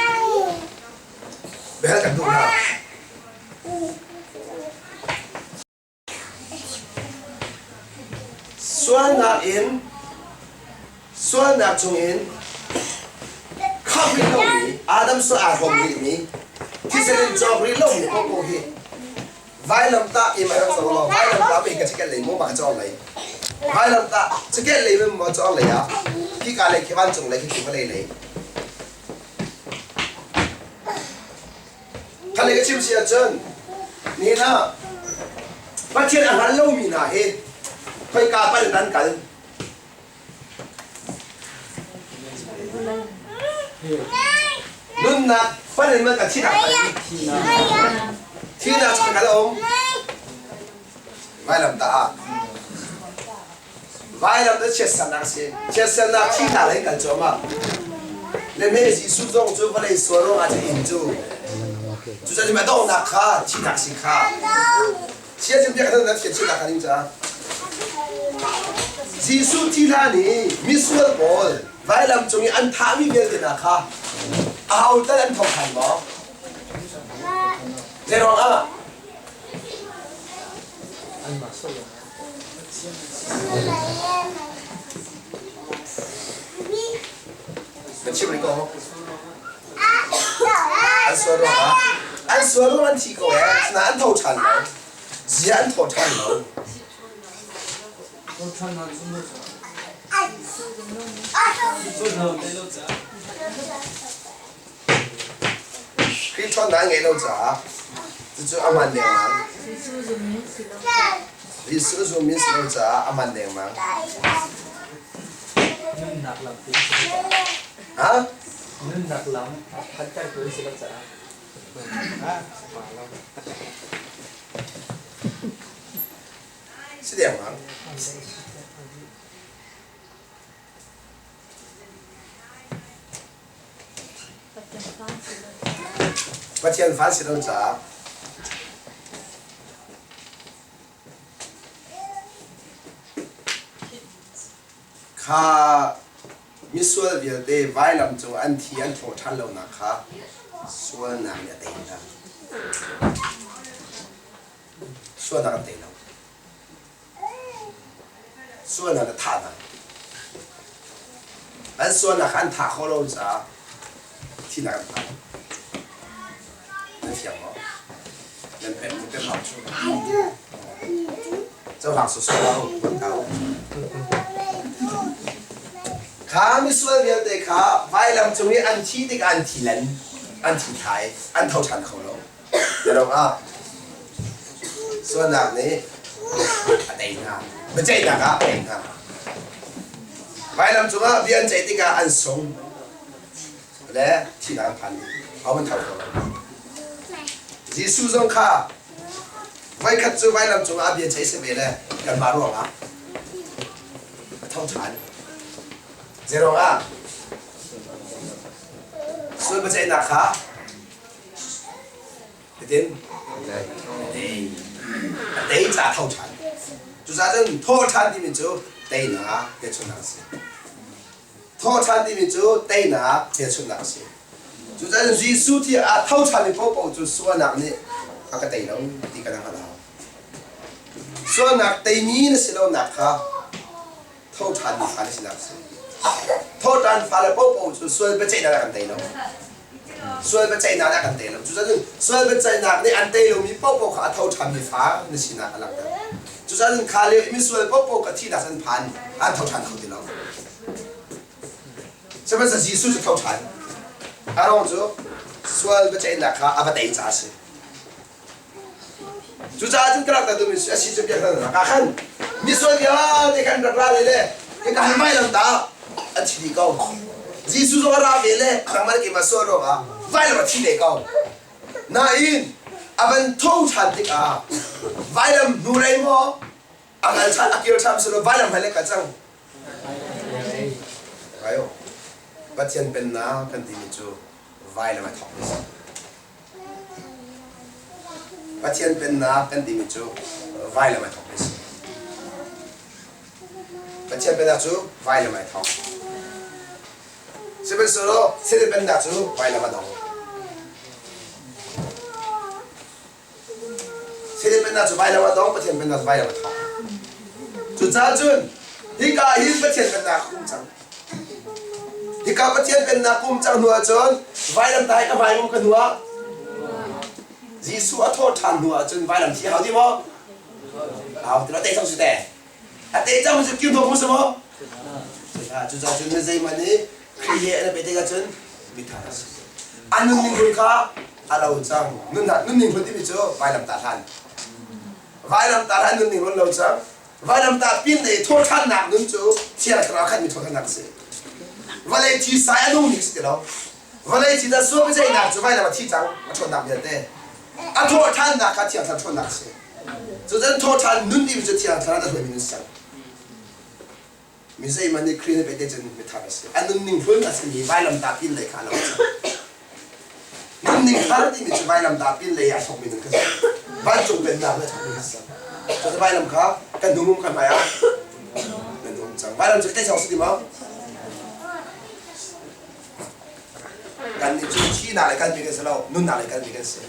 Speaker 1: Biahal kan duh hna. Sualnak in sualnak chungin khamh rih lomi Adam sual aa hrawm rihmi thisen in cawk rih lomi koko hi Vailamtah i mah rak law vailamtah mei ka chiket lei maw mah ka cawr lei vailamtah chiket lei maw cawr lei ah khika lei khi vancung lei khi khi vawlei lei kha lei ka chim si ahcun nihin ah Pathian a hngal lomi hna hi khoika pal nan kal Nunnak pal in man ka thihnak pal thihnak cu ka um vailamtah ah vailam cu chiatsernak a si chiatsernak thihnak lei kan cuahmah le me Jesuh zong cu vawlei sual ruangah cu inn cu cucaah a donghnak kha thihnak si kha Chia cim biak na thian chinak kha ding ca. Jesuh thi hlan i misual pawl vailam cung i an thahmi vialte hna kha aho tal an tho ṭhan maw? Zeiruang ah? Na chim rih ko. An sual ruangah an sual ruang an thi ko ee asinain an tho ṭhan lo. Zia an tho ṭhan lo. Khrih ṭhawnnak an ngeih lo caah cucu a hmaan lengmang. Jesuh zummi si lo caah a man dengmang.
Speaker 3: Nunnak lam te si lo caah.
Speaker 1: Ha?
Speaker 3: Nunnak lam a phantertu si lo caah.
Speaker 1: Si dengmang. Pathian fa si lo caah kha misual vialte vailam cung an thi an thawh ṭhan lonak kha sualnak nih a tei hna. Sualnak an tei lo. Sualnak a thah hna. An sualnak kha an thah khawh lo caah thihnak an phan. Nan fiang maw? Nan pem nan pem hau cu. Cohlang sawsawh hlah u, ruat hlah u. Kha misual vialte kha vailam cung i an thi tikah an thi len, an thi thlai, an tho ṭhan kho lo. Biaruang sualnak nih a tei hna. Biaceihnak ah a tei hna. Vailam cungah bia an ceih tikah an sung le thihnak an phan dih. Ho an tho kho lo. Jesuh zong kha voikhat cu vailam cungah a bia ceih si ve le kanmah ruangah a tho ṭhan. Zeiruangah? Sual biaceihnak kha Hitin a tei ca tho ṭhan. Cucaah cun thaw ṭhan timi cu teinak hmelchunhnak a si. Thaw ṭhan timi cu teinak hmelchunhnak a si. Cucaah cun Jesuh thi ah tho ṭhanmi paohpaoh cu sualnak nih a ka tei lo ti kan hngalh a hau. Sualnak teimi na si lonak kha tho ṭhanmi fa na sinak a si. Thawhṭan fale paohpaoh cu sual biaceihnak ah kan tei lo. Sual biaceihnak ah kan tei lo. Cucaah sual biaceihnak nih an tei lomi paohpaoh kha a tho ṭhanmi fa na sinak a langhter. Cucaah kha lio i misual paohpaoh ka thihnak an phan, an tho ṭhan kho ti lo. Sihmanhsehlaw Jesuh cu tho ṭhan. A ruang cu sual biaceihnak kha a va tei caah a si. Cucaah cun ka rak ta duhmi a si cu biaknak ah khan misual vialte khan rak ra ve le hika hi vailam ta an thi dih ko. Jesuh zong a ra ve le nangmah le keimah sual ruangah vailam a thi ve ko. Nain a van tho ṭhan tikah vailam hnulei maw a ngal ṭhan a kir ṭhan silo vailam hmailei kal cang. Ayo Pathian pennak kan timi cu vailam a thawk si. Pathian Pennak kan timi cu vailam ai thawk a si. Pathian Pennak cu vailam ai thawk. Sihmanhsehlaw Satan Pennak cu vailam a dong. Satan Pennak cu vailam a dong, Pathian Pennak cu vailam a thawk. Cucaah cun hika hin Pathian Pennak a um cang. Hika Pathian Pennak um cang hnu ahcun vailam ta hi ka hmai um ka hnu ah Jesuh a thawh ṭhan hnu ahcun vailam thi hau ti maw? Hau ti lo tei cang su te. A tei cang cu kiu hnu si maw? Cucaah cun na zeihmanh nih Khrih he an i peh tikah cun mitha a si. A nunning hun kha a lo cang. Nunning hun timi cu vailam tah hlan. Vailam tah hlan nunning hun lo cang. Vailam tah pin i thawhṭhannak nun cu Thiang Thlarau khanmi thawhṭhannak a si. Vawlei thi sai a nung ning si ti lo. Vawlei thi dah sual biaceihnak cu vailam a thi cang a ṭhawnnak vialte. A thawhṭhannak kha Thiang Thlarau ṭhawnnak a si. Cucun thawhṭhan nun timi cu Thiang Thlarau a hruaimi nun si cang. Mi zeihmanh nih Khrih nih pei cun mithar a si. A nunning hlun a simi vailamtah pin lei kha a lo cang. Nunning thar timi cu vailamtah pin lei ah a thawkmi nun kha si. Vancung pennak le a thawkmi kha si. Cucu vailam kha kan hnung kan hmai ah nan um cang. Vailam cu tei si ti maw? Kan nih cu thihnak le kalmi kan si lo, nunnak le kalmi kan si.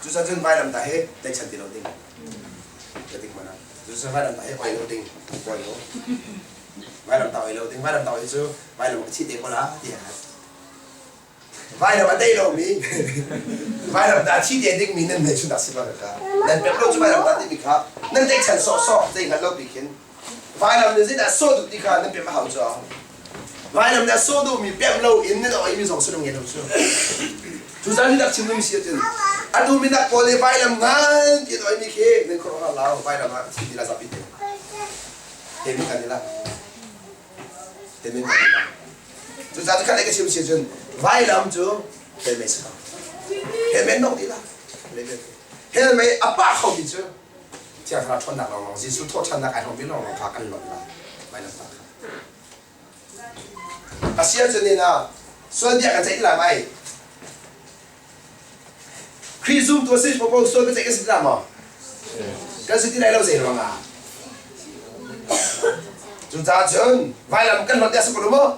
Speaker 1: Cucaah cun vailamtah hi tlaihchan ti lo ding. Ka tik mana. Cucaah vailamtah hi oi lo ding. Oi lo. Vailamtah oi lo ding. Vailamtah oi cu vailam ka thi te ko la ti a Vailam a tei lomi vailamtah thi te dingmi nan hmelchunhnak si bang kha nan pek lo cu vailamtah timi kha nan tlaihchan sawhsawh zei hngal lo pi khin vailam nih zeidah sawh duh ti kha nan pem a hau cu vailam nih a sawh duhmi pem lo in nan oimi zong si lo nge lo cu cu zan hi rak chim mi si ahcun Atu minak pawl i vailam ngan ti oi mi khi nan khuaruah lau vailam ah thi ti la zapi te. Te mi kan ila. Te mi kan ila. Cu ca khat ka chim si cun vailam cu hell mei si ko. Hell mei nok ti la. Hell mei a pa kho mi cu Thiang Thlarau ṭhawnnak lawnglawng Jesuh thawhṭhannak ai hrawmmi lawnglawng kha kan lonh lai. Vailam ta kha. A si ahcun nin ah sual bia kan ceih ti lai mai. Khrih zumtu a si popo sual biaceih kan si ti lai maw? Kan si ti lai lo zei ruangah? Cucaah cun vailam kan hlonh ti a si ko lo maw?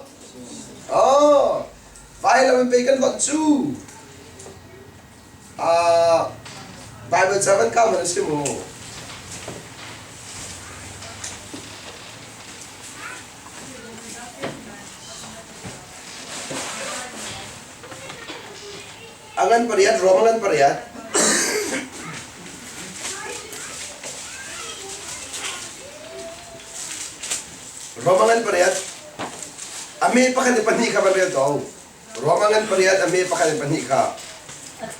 Speaker 1: Oh, vailam in pei kan hlonh cu. Bible ca kan kau man a si mu. A ngan pariat, Rom a ngan pariat. Rom a ngan pariat. A me pakhat le pahnih kha van rel to. Rom a ngan pariat, a me pakhat le pahnih kha.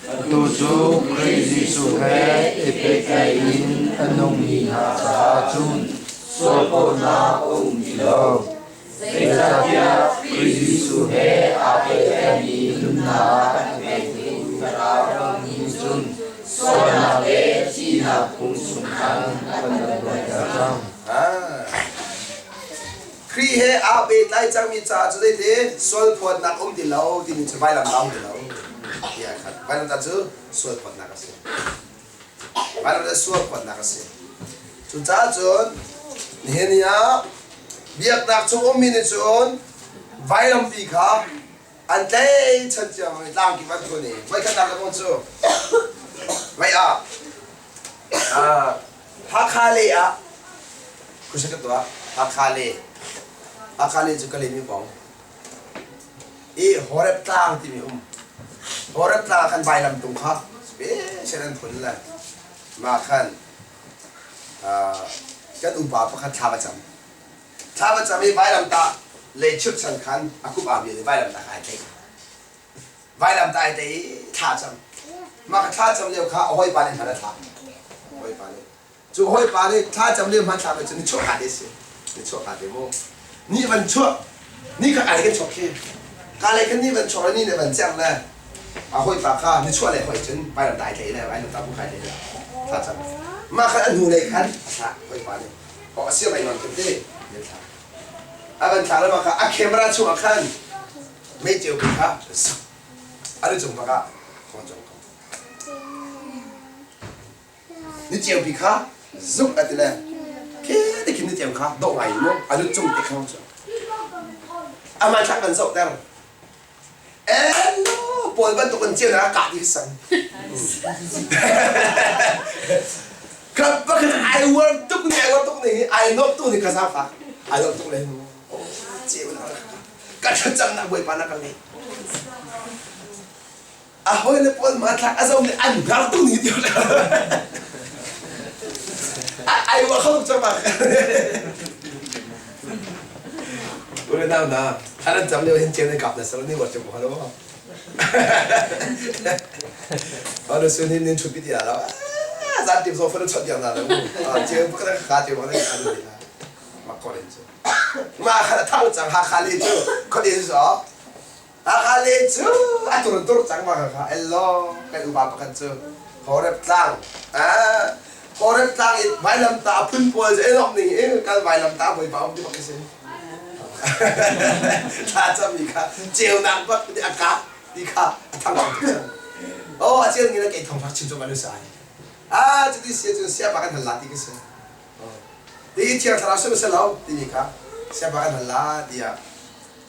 Speaker 2: Atu cu Khrih Jesuh he i pehtlaih in a nungmi hna caah cun sualpawhnak a um ti lo. Zeicahtiah Khrih Jesuh he aa pehtlaimi nunnak an pektu Thlarau nih cun sualnak le thihnak phung chung khan a kan luatter cang.
Speaker 1: Khrih he aa pehtlai cangmi caah cu zeiti sualphawtnak um ti lo timi cu vailam um ti lo tiah khat. Vailamtah cu sualphawtnak a si. Vailam cu sualphawtnak a si. Cucaah cun nihin ni ah biaknak chung ummi nih cun vailampi kha an tleichan cio i tlangkip an thun i voikhatnak le bang cu mei ah Hakha lei ah khuasa ka tuah Hakha le Hakha le cu Kalay pawng i Horeb tlang timi um Horeb tlang ah khan vailam tung kha special an phun le mah khan kan upa pakhat thla va cam. Thla va cam i vailamtah lei chirhchan khan a kup aa bil i vailamtah kha ai tlaih. Vailamtah ai tlaih i thla cam. Mah ka thla cam lio kha a hawipa nih hman a thlak. Hawipa nih. Cu hawipa nih thla cam lio hman thlak cu ni chuah ka te si. Ni chuah ka te mu. Ni van chuah. Ni kha kai kan chuak khi. Ka lei khan ni van chuak ni ne van cerh le a hawipa kha ni chuah le hoi cun vailamtah ai tlaih le vailamtah bu kha ai tlaih le thla cam. Mah khan a hnu lei khan a thlah hawipa nih. Oh, a siam ai non kan ti. Ne thlah. A van thlah le mah kha a camera chung ah khan mei ceu kha a lu cung bak ah thawng cong ko. Ni ceupi kha zuk a ti le khi te khin ni ceu kha dawh ngai mu a lu cung te kha cu amah thlak kan zoh ter Elo pawl bantuk in ceu na kah ti sang ka pakhat ai war tuk ni ai war tuk ni ai nok tuk ni ka zafa ai nok tuk le ceu na ka thlacamnak bawipa na ka leh a hawile pawl hmanthlak a zoh nih an hngar tu ni ti ai wa kho cang ma ule nau na an cam lio hin chen kap na sar ni war chum halo Ano sun hin nin chupi ti ala zan tim zo fa chot yang na la mu che pa ka kha che ma na anu ni la ma ko len chu ma kha thang chang ha kha le chu kho din so Hakha le cu a tur tur cang ma kha ello kan upa pakhat cu Horeb tlang ah Horeb tlang in vailamtah a phun pawl cu elok ning in kal vailamtah bawipa um ti bak khi si thla cam mi kha ceunak bak ti a kap ti kha a thang bak cang oh a ceu ngi na kei thong rak chim cu ma sai ah cuti sia cu sia pa kan hal la ti ka si ti thiang thlarau sim se lo ti mi kha sia pa kan hal la tiah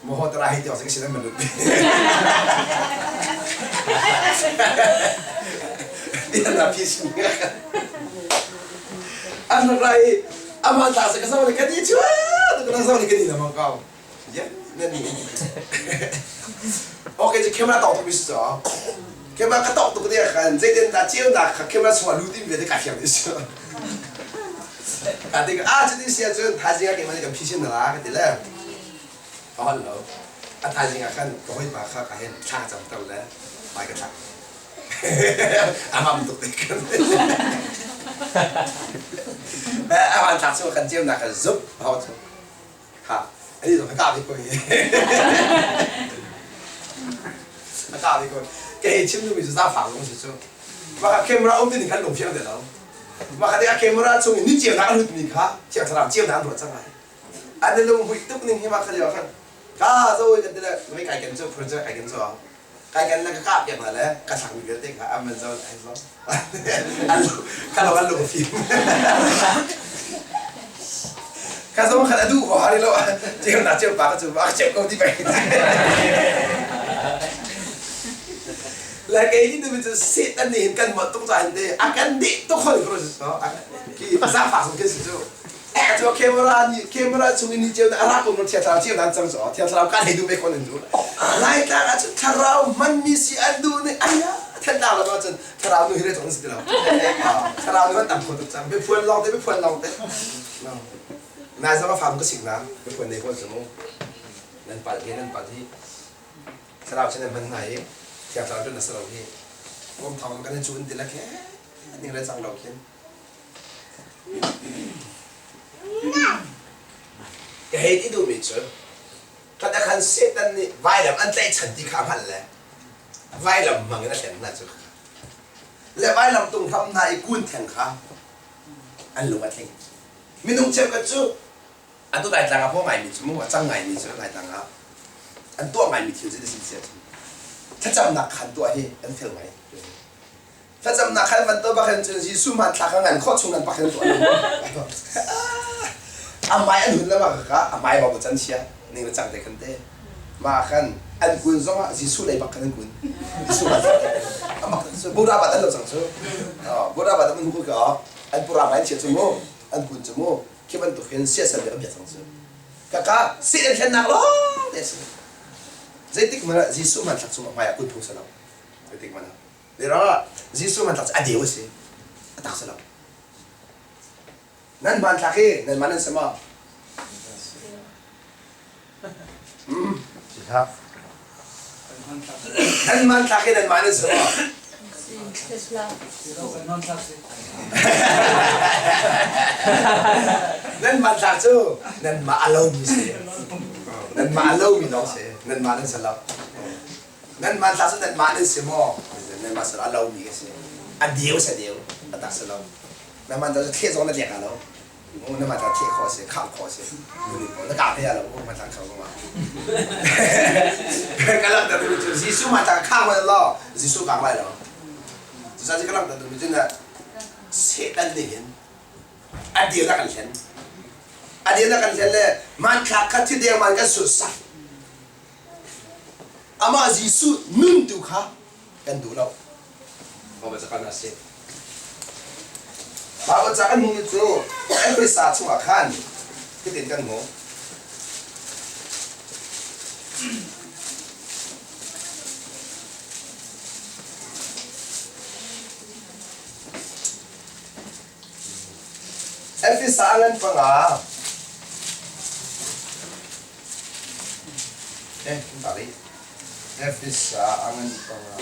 Speaker 1: Maho tara hei ti awk si nan manut. Tian na phi sin. An rai ama ta sa ka sa le kani chu tu kana sa le kani na mang kau. Ya na ni. Okay, je camera tawk tu bis cho. Camera ka tawk tu dia kan zeitin ta chiu na kha camera chungah lu tim ve te ka fiang is. Ka ti a chu ti sia chun thaizing ah keimah nih kan phi sin na la ka ti le. Ka holh lo. A thaizing ah khan ka hawipa kha ka hen thla ka camter le hmai ka thlak. A ngam tuk te kan. A hmanthlak cu kan ceunak kan zup hau cu. Ha, ani zong ka ve ko hi. A ka ve ko. Kei chim duhmi cu zaangfak lung si cu. Mah camera um ti khan lung fiang te lo. Mah kha a camera chung in ni ceunak a lutmi kha thiang thlarau ceunak an ruat cang lai. An i lung hmuih tuk ning hi mah kha lio khan ka zo kan ti le mei kai ken cu phur cu kai ken cu kai ken le ka kah piak hna le ka thlakmi vialte kha an van zo ai zo ka lo an lung fim ka zo khan adu ho hari lo ceu na ceu pa ka cu ba ceu ko ti bai le kei ni tu cu Satan nih hin kan mot tuk ca hin te a kan deh tuk hoi ko so ki za fa sung ke si cu cu camera nih camera chung in ni ceu a rak um thiang thlarau ceu nan cang so thiang thlarau kan hei duh ve kon in du Laitlang ah cun thlarau hmanmi si an duh nih aya thennak lam ah cun thlarau nu hi re cong si ti lo thlarau nu kan tam kho tuk cang biaphuan lawng te biaphuan lawng te nai zong a fam ka sik na biaphuan nei pawl cu mu nan pal hi nan pal hi thlarau chan nan hman hna hi thiang thlarau cun na si lo hi kom thong kan cu ti la khe ning le cang lo khin Ka hei ti duhmi cu kan khan Satan nih vailam an tlaihchan ti kha a hngalh le vailam hmang in a hlen hna cu le vailam tung hram hna i kun theng kha an lung a tling. Minung cheukhat cu atu Laitlang ah hmuh ngaimi cu mu a cang ngaimi cu Laitlang ah an tuah ngaimi thil cu ti si ahcun thlacamnak khan tuah hi an fel ngai. Thlacamnak khan van tuah bak hin cun Jesuh hmanthlak kha ngan khawh chung nan pak hin tuah lo. A hmai an hun le ma ka a hmai ba can chia ning le cang te khan te ma khan an kun zong ah Jesuh lei bak khan an kun Jesuh hmanthlak amak cu Buddha bat an lo cang cu Buddha bat an hu ka an pura mai chia cu mu an kun cu mu khi bantuk hin siasal bia biak cang cu kaka si an thlennak lawng te si zeitik hmanh ah Jesuh hmanthlak cungah hmai ah kun phung si lo zeitik hmanh ah Mira, Jesuh hmanthlak cu a deu a si. A tak si lo. Nan hmanthlak hi nan man an si maw? Nan hmanthlak hi nan man an si maw? Nan hmanthlak cu nanmah a lomi si. Nanmah a lomi lawng si. Nanmah nan si lo. Nan hmanthlak cu nanmah nan si maw? Nanmah si lo, a lomi ka si. A deu si a deu, a tak si lo. Na hmanthlak cu thleh zong na tlek lo. Na hmanthlak thleh khawh a si, khangh khawh a si. Na kah te lo, hmanthlak khang zong ah. Ka langhter duhmi cu Jesuh hmanthlak khang hmanh law Jesuh kang lai lo. Cucaah ka langhter duhmi cu na Satan nih hin a dir a kan hlen. A dir a kan hlen le hmanthlak kha thi dengmang kan sunsak. Amah Jesuh nun tu kha kan duh lo. Baibal ca kan a si. Baibal ca kan hmuhmi cu Efesa chungah khan hitin kan hmuh. Efesa ngan panga Eh, sorry. Efesa angan panga.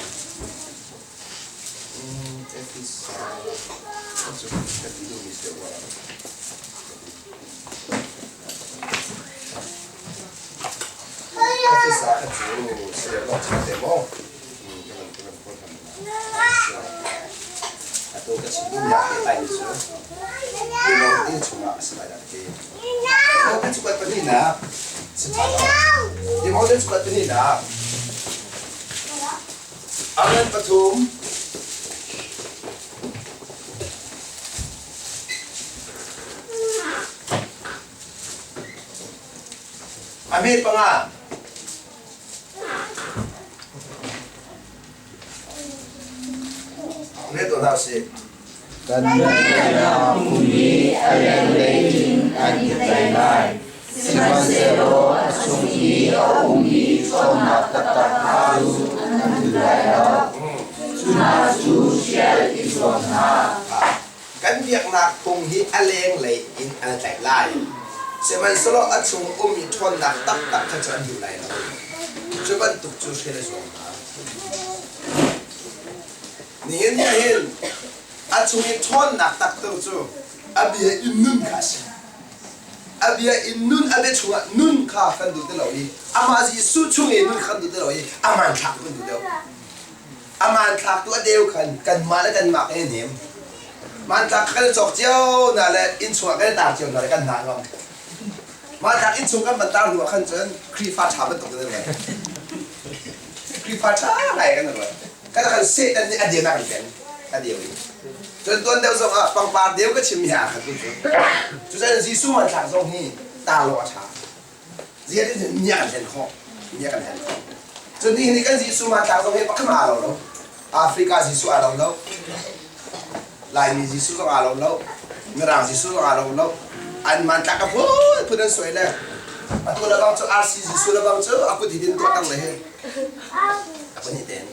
Speaker 1: Efesa. Cu ka ti duhmi si wa. Efesa kha cu si lo te mo. Atu ka chim duhmi ah pehtlai mi cu Tilawng inn chungah a si lai dah ka ti. Timote cakuat pahnihnak si ṭha lo. Timote cakuat pahnihnak Alan pathum A hmet panga. Hmet tuah hna usih.
Speaker 2: Kan biaknak phung hi a lenglei in an i tlai lai, sihmanhsehlaw a chung i a ummi ṭhawnnak taktak kha cu an duh lai lo. Cu hna cu hrial i zuam hna.
Speaker 1: Kan biaknak phung hi a lenglei in an tlaih lai. Sihmanhsehlaw a chung ummi ṭhawnnak taktak kha cu an duh lai lo. Cu bantuk cu hrial i zuam hna. Nihin ni hin a chung i ṭhawnnak taktak cu a bia in nun kha a si. A bia in nun, a bia chungah nun kha kan duh ti lo i amah Jesuh chung i nun kha kan duh ti lo i a hmanthlak tu kan duh deuh. A hmanthlak tu a deu khan kanmah le kanmah kan i hnem. Hmanthlak kan i cawk cio hna le inn chungah kan i tar cio hna le kan hna ngam. Hmanthlak inn chung kan van tar hnu ah khan cun Khrihfa ṭha bantuk kan i ruat. Khrihfa ṭha ngai kan i ruat. Kan kan Satan nih a deu a kan pen. A deu i. Cun tuan deuh zong ah pangpar deu ka chimmi aa khat tu cu. Cucaah Jesuh hmanthlak zong hi tar lo a ṭha. Ziah tin nia kan hlen khawh. Nia kan hlen khawh. Cun nihin ni kan Jesuh hmanthlak zong hi pakhat aa lo lo. Africa Jesuh aa lo lo. Laimi Jesuh zong aa lo lo. Mirang Jesuh zong aa lo lo. An hmanthlak ka phun phun an suai le. Atu le bang cu RC Jesuh le bang cu a kut hi din tuah tang le hi. A kut hi ten.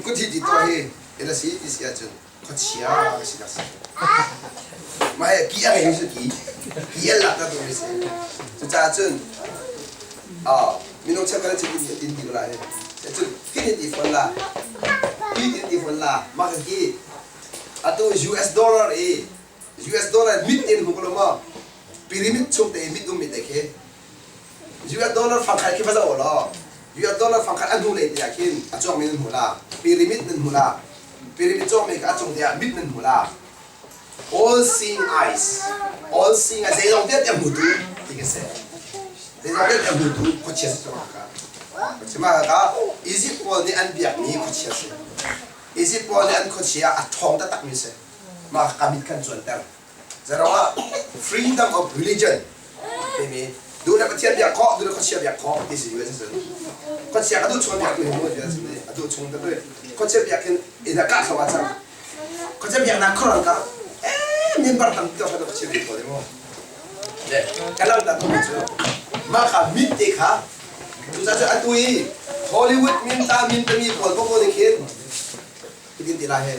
Speaker 1: Kut hi ti tuah hi ila si ti si ahcun khuachia ka si ka si. Mah hi ki a ngei mi cu ki. Ki an lak ta tu mi si. Cucaah cun minung cheukhat an chim ti tin ti ko la hi. Cun hi tin ti fawn la. Hi tin ti fawn la. Mah ka ki atu US dollar i US dollar mit in hmu ko lo maw? Pyramid chung te mit um mi te khi US dollar fangkhat khi va zoh law US dollar fangkhat a hnu lei te ah khin a cuangmi nan hmu la. Pyramid nan hmu la. Pyramid cuangmi kha a cung te ah mit nan hmu la. All seeing eyes. All seeing eyes. Zeizong vialte a hmutu ti ka si. Zeizong vialte a hmutu khuachia si cang ka. Khuachia ka Egypt pawl nih an biakmi khuachia si. Egypt pawl nih an khuachia a ṭhawng taktakmi si. Mah ka mit khan cuanter. Zeruangah freedom of religion timi duh le Pathian biak khawh, duh le khuachia biak khawh ti si US cun. Khuachia ka duh chung biak tu hi mu US a duh chung te tu khuachia biak hin ina kah thlo ah cang. Khuachia biaknak khuaral ka eh member tam ti kha khuachia biak ko mu. Le ka lang ta tu cu mah kha mit te kha cucaah cu atu i Hollywood min ta min tami pawl popo nih khin hitin ti la he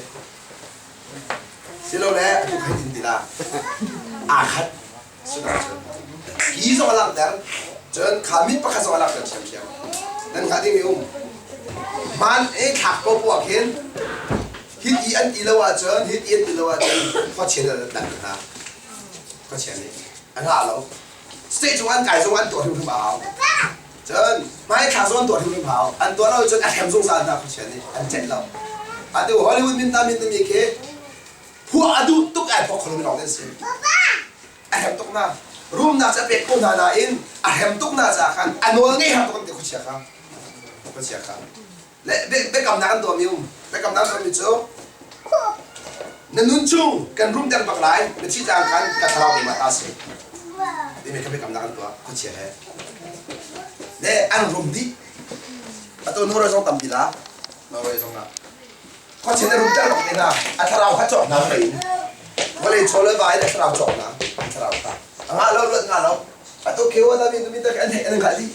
Speaker 1: Silole atu kha hitin ti la. Aa khat. Hi zong a langhter. Cun kha mit pakhat zong a langhter ṭhiamṭhiam. Nan hngalh dingmi um. Hmaan i thlak ko poah khin hiti an ti lo ahcun hiti an ti lo ahcun khuachia nih an dang hna. Khuachia nih an ngah lo. State cung an kai zong an tuah hrimhrim a hau. Cun hmaithlak zong an tuah hrimhrim hau. An tuah lo cun a hrem zungzal hna khuachia nih an celh lo. Atu Hollywood min ta min timi khi phuah a duh tuk ai phuah kho lomi lawng an si. A hrem tuk na. Rumnak cu a pek ko hna nain a hrem tuk na caah khan a nawl ngei har tuk an ti khuachia kha. Khuachia kha. Le biakamnak an tuahmi um. Biakamnak an tuahmi cu na nun chung kan rumter bak lai na thih cang khan ka thlarau keimah ta si. Timi kha biakamnak an tuah khuachia he. Le an rum dih. Atu Norway zong tampi la. Norway zong ah. Khuachia na rumter bak te hna. A thlarau kha cawk hna vawlei in. Vawlei chaw le va in a thlarau cawk hna. A thlarau kha. A ngah lo luat ngah lo. Atu khewa ta mi mi ta an an hngalh dih.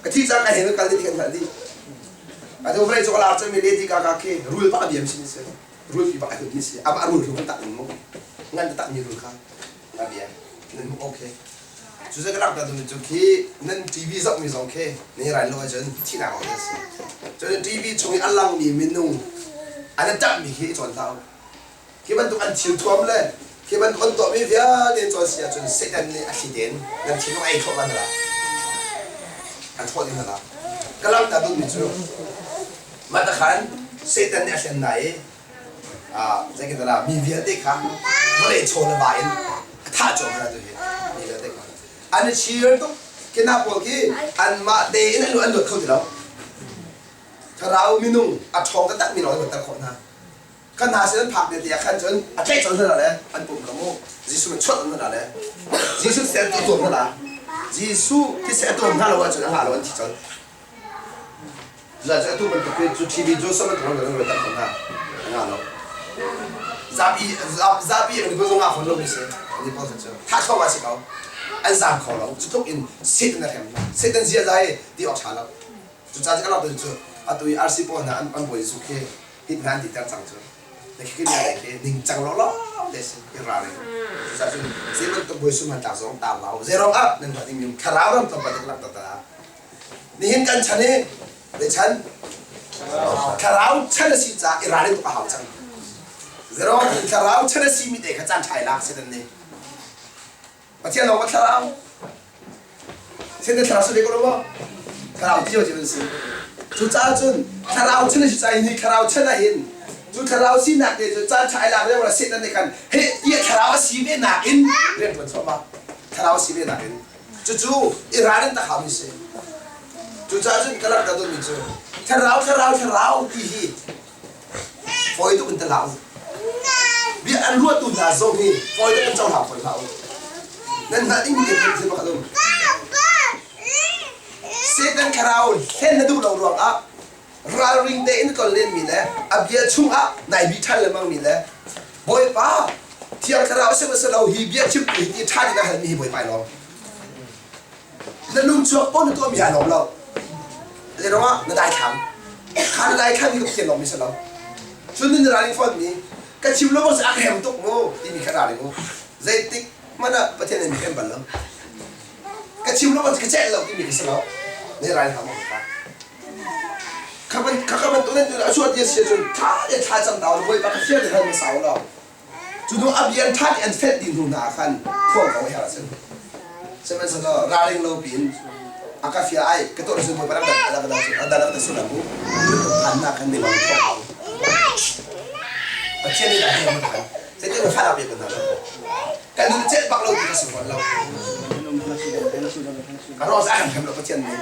Speaker 1: Ka thi cang ka he kal dih kan hngalh dih. Atu vawlei cu a lar cangmi Lady Gaga khi rul bak a biam sin si. Rul pi bak a hlut mi si. Amah rul hlu kan tak ning mu. Ngan tak mi rul kha a bia. Nan hmuh okay. Cu ka rak ta cu khi nan TV zoh mi zong khi ni rai lo ahcun thihnak awk a si. Cun TV chung i a langmi minung an i ṭahmi khi i cawn hlah u. Khi bantuk an thil thuam le khi bantuk an tuahmi vialte cawn si ahcun Satan nih a thli tein nan thinlung a ei thluahmah hna lai. An thawh ding hna lai. Ka langhter duhmi cu mah takhan Satan nih a hlen hna i zeitindah mi vialte kha vawlei chaw le va in a thah cawm hna tu hi mi vialte kha an i chir tuk khi hna pawl khi anmah tein an luat kho ti lo. Thlarau minung a ṭhawng taktak mi lawng an luatter khawh hna. Kan hna sin an phak te tiah khan cun a tlaih colh hna le an pum kha mu Jesuh nih chawnh hna le Jesuh thisen a tuam hna Jesuh thisen a tuam hna lo ahcun a ngah lo an thi colh. Cucaah atu bantuk hi cu TV Joseph an tuam lo tak hna a ngah lo. Zapi zapi an ko zong ah fawn lo mi si ani pawl cu tha thluahmah si ko an zaam kho lo cu tluk in Satan a hrem Satan zia zai ti awk ṭha lo. Cucaah ka lak cu atu i RC pawl hna an bawi zu khi hit hna an ti ter cang cu. Na khi khi khi ningcang lawlaw te si i ralring. Cucaah cun zei bantuk bawi sum han tlak zong tar lau. Zeirong ah nan hngalh ding thlarau ram tlawmpal te ka langhter ta. Nihin kan chan hi zei chan? Thlarau chan a si caah i ralrin tuk a hau cang. Zero thlarau chan a simi te kha caan ṭha i lak si nan nih. Pathian lawng thlarau. Satan thlarau si ve ko lo maw? Thlarau cio cio an si. Cucaah cun thlarau chan a si caah hi thlarau chan ah hin cu thlarau sinak te cu caan ṭha i lak lio la Satan nih khan he tiah thlarau a si ve nakin rian ṭuan chuahmah. Thlarau a si ve nakin cucu i ralrin tak haumi si. Cucaah cun ka langhter duhmi cu thlarau thlarau thlarau ti hi fawi tuk in ta hlah u. Bia an ruahtu hna zong hi fawi tuk in cohlang fawi hlah u. Nan hngalh dingmi te thil pakhat um. Satan thlarau hlen na duh lo ruangah ralring tein ton lenmi le a bia chungah nai bi ṭhan lengmangmi le Bawipa Thiang Thlarau a si maw si lo hi bia chimtu hi ti ṭha ding a halmi hi Bawipa i lawm. Na lungchuak paoh na tuahmi ai lawm lo. Zeiruangah na daithlam. Kha na daithlam hi ka Pathian lawmmi si lo. Cun na ralring fawnmi ka chim lo maw si a ka hem tuk mu timi kha ralring u. Zeitik hmanh ah Pathian nih mi hem bal lo. Ka chim lo maw ka celh lo timi kha si lo. Na ralring hau maw ka. Kha ban kha ka bantuk nan tu a chuah ti a si ahcun tha te thla cam ta u Bawipa ka fial te hal hmasa u law Cu hnu a bia ṭha an fenh dih hnu hna ah khan phuang ko a herh ahcun sihmanhsehlaw ralring lo piin a ka fia ai ka tuah cun Bawipa rak dat rak dat a dat sullam u phannak khan mi lawng phuang ko Pathian nih dah hei kan zeitin kan hlan pe hna lo kan nun celh bak lo ti ka si fawn lo ka ros a kan hem lo Pathian nih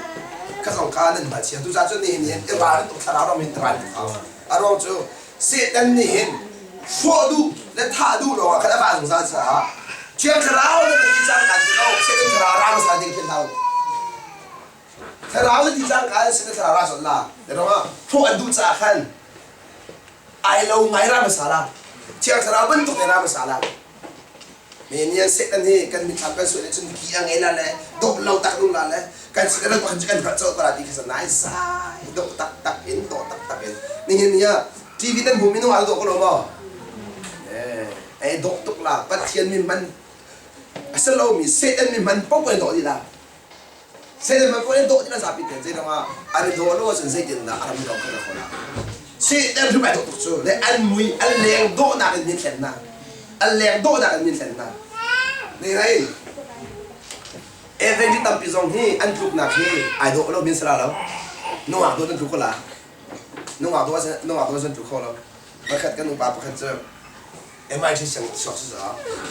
Speaker 1: ka zong ka nan hna chia tu ca cun nihin hin i ral tuk thlarau ram hin ral tuk hau a ruang cu Satan nih hin hrawh duh le thah duh lawngah khan a vah zungzal caah Thiang Thlarau na ti cang kan ti ko Satan thlarau ra hmasa ding khin hau Thlarau na ti cang kan Satan thlarau ra zon la ruangah hrawh an duh caah khan ai lo ngai ra hmasa la Thiang Thlarau bantuk ne ra hmasa la Me nian Satan hi kan mitthlam kan sual cun ki a ngei la le dawh lo tak dum la le kan si kan kan kan hngalh colh ko la ti khi sa nai sai dawh tak tak in dawh tak tak in nihin ni ah TV nan hmu minung al dawh ko lo maw eh ai dawh tuk la Pathian min man asalo mi Satan mi man pok ai dawh di la Satan man pok ai dawh di la zapi te zei dang ah an dawh lo ahcun zeitin dah aram dawh kha ko la Satan hrim ai dawh tuk cu le an mui an leng dawhnak in min thlen na an leng dawhnak in min thlen na ne hei Evangel tampi zong hi an tluknak hi ai dawh lo min sala lo nungak dawh nan tluk ko la nungak dawh nungak dawh zan tluk kho lo pakhat kan upa pakhat cu MIT siang chuak si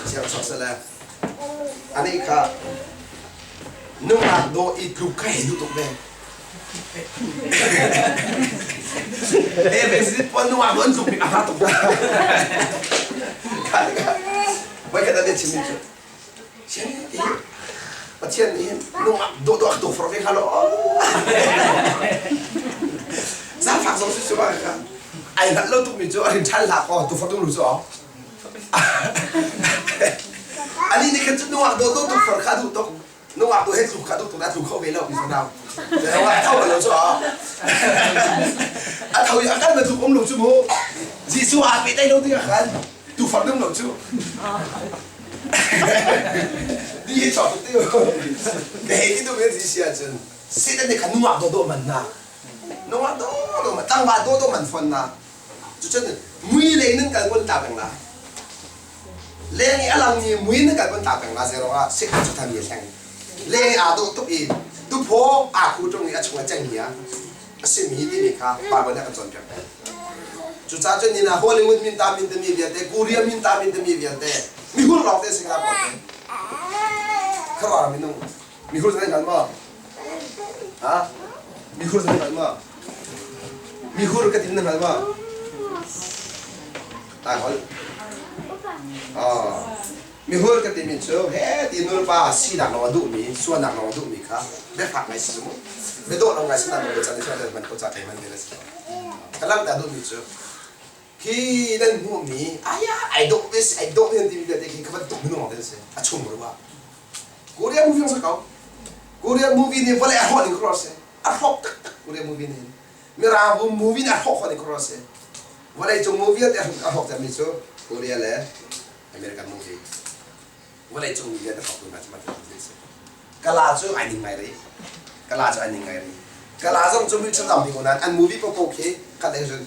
Speaker 1: siang chuak se le ani kha nungak dawh i tluk kha hei duh tuk ve eh pon nungak dawh an tluk bik a har tuk kha voi khat an chim cu Pathian nih hin nungak dawh dawh a for ve kha lo zaangfak zong si cu kha ai hngalh lo tukmi cu a rin ṭhan hlah kaw tu for tung lu cu ani nih khan cu nungak dawh dawh tuk for kha duh tuk nungak dawh he tluk kha duh tuk na tlu kho ve lo mi nau a tho lo cu a tho i a kal bantuk um lo cu mu Jesuh aa pe lo ding ah khan tu for dum lo cu Di hi chok ti Ka hei ti duh si si ahcun Satan nih khan nungak dawdawh man na nungak dawdawh man tlangval dawdawh man fon na cucun mui lei nan kal kun ta peng la leng i a lang mi mui nan kal kun ta peng la zero ah Satan cu tham mi thleng leng i aa dawh tuk i tuphaw aa khu ṭung i a chung a ceng hi a a simi timi kha Bible nih a kan cawnpiak peng. Cucaah cun nina Hollywood min ta min timi vialte, Korea min ta min timi vialte, mihur lawng te sing la pawl te. Kharuah minung mihur zan hngal maw? Ha? Mihur zan hngal maw? Mihur ka tin na hngal maw? Ta hol. Oh. Mihur ka timi cu he ti nulepa sinak lawng a duhmi, sualnak lawng a duhmi kha biafak ngai si mu. Biadawh lo ngai si na lo can i man ko ca thei man ve si. Ka langhter duhmi cu khi nan hmuhmi aya ai dawh ve si ai dawh nan timi vialte khi ka bantuk minung te si a chung rua. Korea movie sa ko. Korea movie nih vawlei a hrawh ning kro si. A hrawk taktak Korea movie nih. Mirang movie nih a hrawk khawh ning kro si. Vawlei cung movie vialte a hrawk cemmi cu Korea le American movie vawlei cung mi vialte hrawktu hna cu mah ti si. Kala cu ai ning ngai rih. Kala cu ai ning ngai rih. Kala zong cu mi ṭha ko nain an movie paohpaoh khi khat lei cun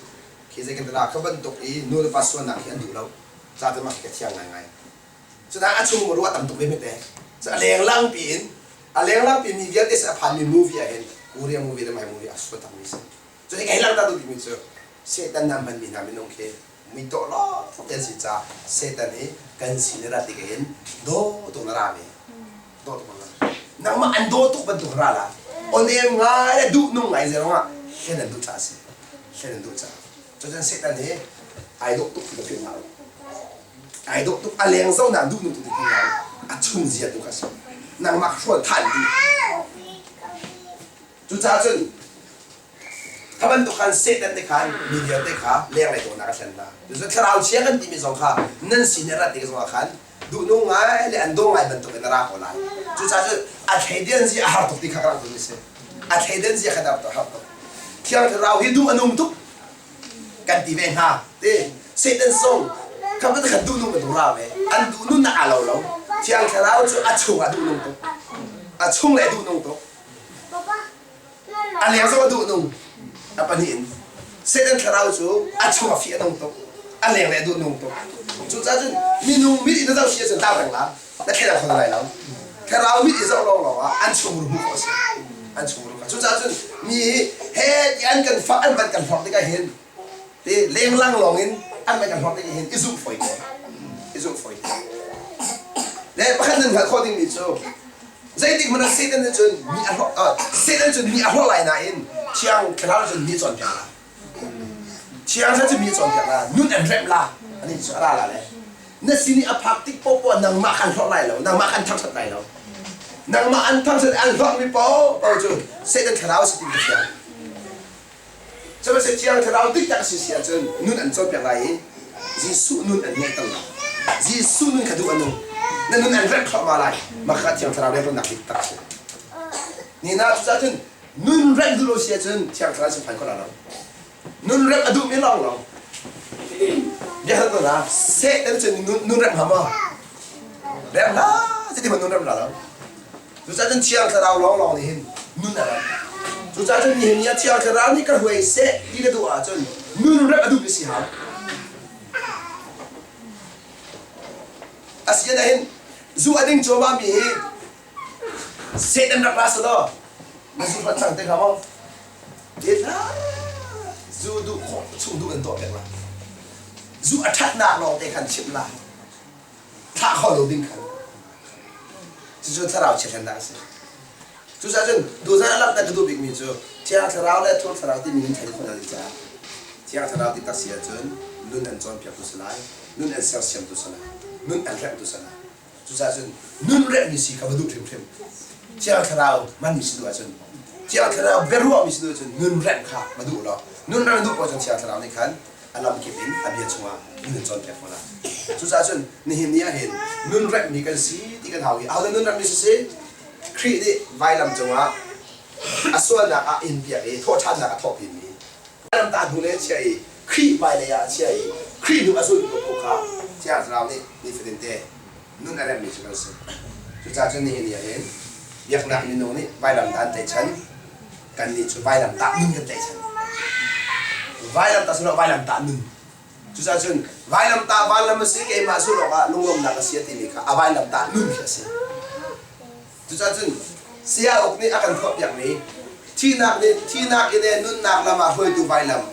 Speaker 1: khi zei kan ti la kha bantuk i nu le pa sualnak hi an duh lo. Ca te mah khi ka thiang ngaingai. Cunain a chung ruah tam tuk ve hmete. Cu a lenglang piin a lenglang pi mi vialte sin a phanmi movie ah hin Korea movie le mai movie a sual takmi si. Cu hi ka hei langhter duh bikmi cu Satan na hmanmi hna minung khi mui dawh lawng te an si caah Satan hi kan sin i rat tik hin daw tuk na ra ve. Daw tuk na ra. Nangmah an daw tuk bantuk ra la. Onem ngai le duh nung ngai zerong ah hlen an duh caah a si. Hlen an duh caah. Cucun Satan hi ai dawh tuk ti ka philh hlah u. Ai dawh tuk a leng zo na duh nung tuk ti philh hlah u. A chung zia tu kha si. Nangmah hrual than duh. Cucaah cun kha bantuk khan Satan te khan mi vialte kha lenglei dawhnak a thlen hna. Cucu thlarau chia kan timi zong kha nan sin i rat tik zongah khan duhnung ngai le an daw ngai bantuk in a ra ko lai. Cucaah cun a thleidan zia a har tuk ti kha ka rak duhmi si. A thleidan zia kha a har tuk. Thiang Thlarau hi duh a nung tuk kan ti ve hna. Ti Satan zong kha bantuk khan duhnung bantuk ra ve. An duhnunnak aa lo lo. Thiang Thlarau cu a chungah duhnung tuk. A chung le duhnung tuk. A leng zong a duh nung. A pahnih in Satan thlarau cu a chung a fih a nung tuk. A leng le a duh nung tuk. Cucaah cun minung mit in na zoh si ahcun tlau peng la. Na thleidan kho lai lo. Thlarau mit i zoh lawnglawng ah an chung ru hmuh khawh a si. An chung ru. Cucaah cun mi hi he ti an kan fak an van kan hlorh tikah hin ti lenglang lawng in an van kan hlorh tikah hin i zumh fawi te. I zumh fawi te. Le pakhat nan hngalh khawh dingmi cu Zeitik hmanh ah Satan nih cun mi a hlawh Satan cun mi a hlawh lai nain Thiang Thlarau cun mi a cawnpiak la. Thiang Thlarau cun mi a cawnpiak la. Nun an remh la. Ani cu a ra la le. Na sin i a phak tik poah nangmah kan hlawh lai lo. Nangmah kan thangṭhat lai lo. Nangmah an thangṭhat an hlawhmi paoh cu Satan thlarau si ti ka fiang. Sihmanhsehlaw Thiang Thlarau dik tak a si si ahcun nun an cawnpiak lai i Jesuh nun an ngeihter lai. Jesuh nun kha duh a nung. Na nun an remh thluahmah lai. Mah kha Thiang Thlarau rianṭuannak dik tak a si. Ni hna cucaah cun nun remh duh lo si ahcun Thiang Thlarau sin phan kho lai lo. Nun remh a duhmi lawnglawng. Biaknak tuah hna Satan cun nun remh hnga maw? Remh hlah. Zeitin hmanh nun remh la lo. Cucaah cun Thiang Thlarau lawnglawng nih hin nun a remh. Cucaah cun nihin ni ah Thiang Thlarau nih ka hruai seh ti na duh ahcun nun remh a duhmi si hau. A si hin zu a ding cuahmah mi hi Satan rak ra selaw na zu hrat cang te hnga maw? Te hlah zu duh khawh chung duh an tuah pek la. Zu a ṭhatnak lawng te khan chimh la. Thlah kho lo ding khan cucu thlarau chiahrennak a si. Cucaah cun tuzan a langhter ka duh bikmi cu Thiang Thlarau le Thur Thlarau timi min theih khawh ding caah Thiang Thlarau ti tak si ahcun nun an cawnpiaktu si lai, nun an sersiamtu si lai, nun an remhtu si lai. Cucaah cun nun remhmi si kha va duh hrimhrim. Thiang Thlarau hmanmi si duh ahcun Thiang Thlarau biaruahmi si duh ahcun nun remh kha va duh law nun remh duh poah cun Thiang Thlarau nih khan a lamkip in a bia chungah nun in cawnpiak ko lai. Cucaah cun nihin ni ah hin nun remhmi kan si ti kan hau i ahodah nun remhmi si Khrih nih vailam cungah a sualnak ah inpiak i thawhṭhannak a thawhpimi vailamtah hnu le chia i Khrih hmailei ah a chia i Khrih hnu a zulmi paoh kha Thiang Thlarau nih nifatin te nun a remhmi cu kan si. Cucaah cun nihin ni ah hin biaknak minung nih vailamtah an tlaihchan kannih cu vailamtah nun kan tlaihchan. Vailamtah silo vailamtah nun. Cucaah cun vailamtah vanlam a si keimah zulh awkah lunglawmhnak a si a timi kha a vailamtah nun khi a si. Cucaah cun saya uk nih a kan phuahpiakmi thihnak nih thihnak in nunnak lam ah hruaitu vailam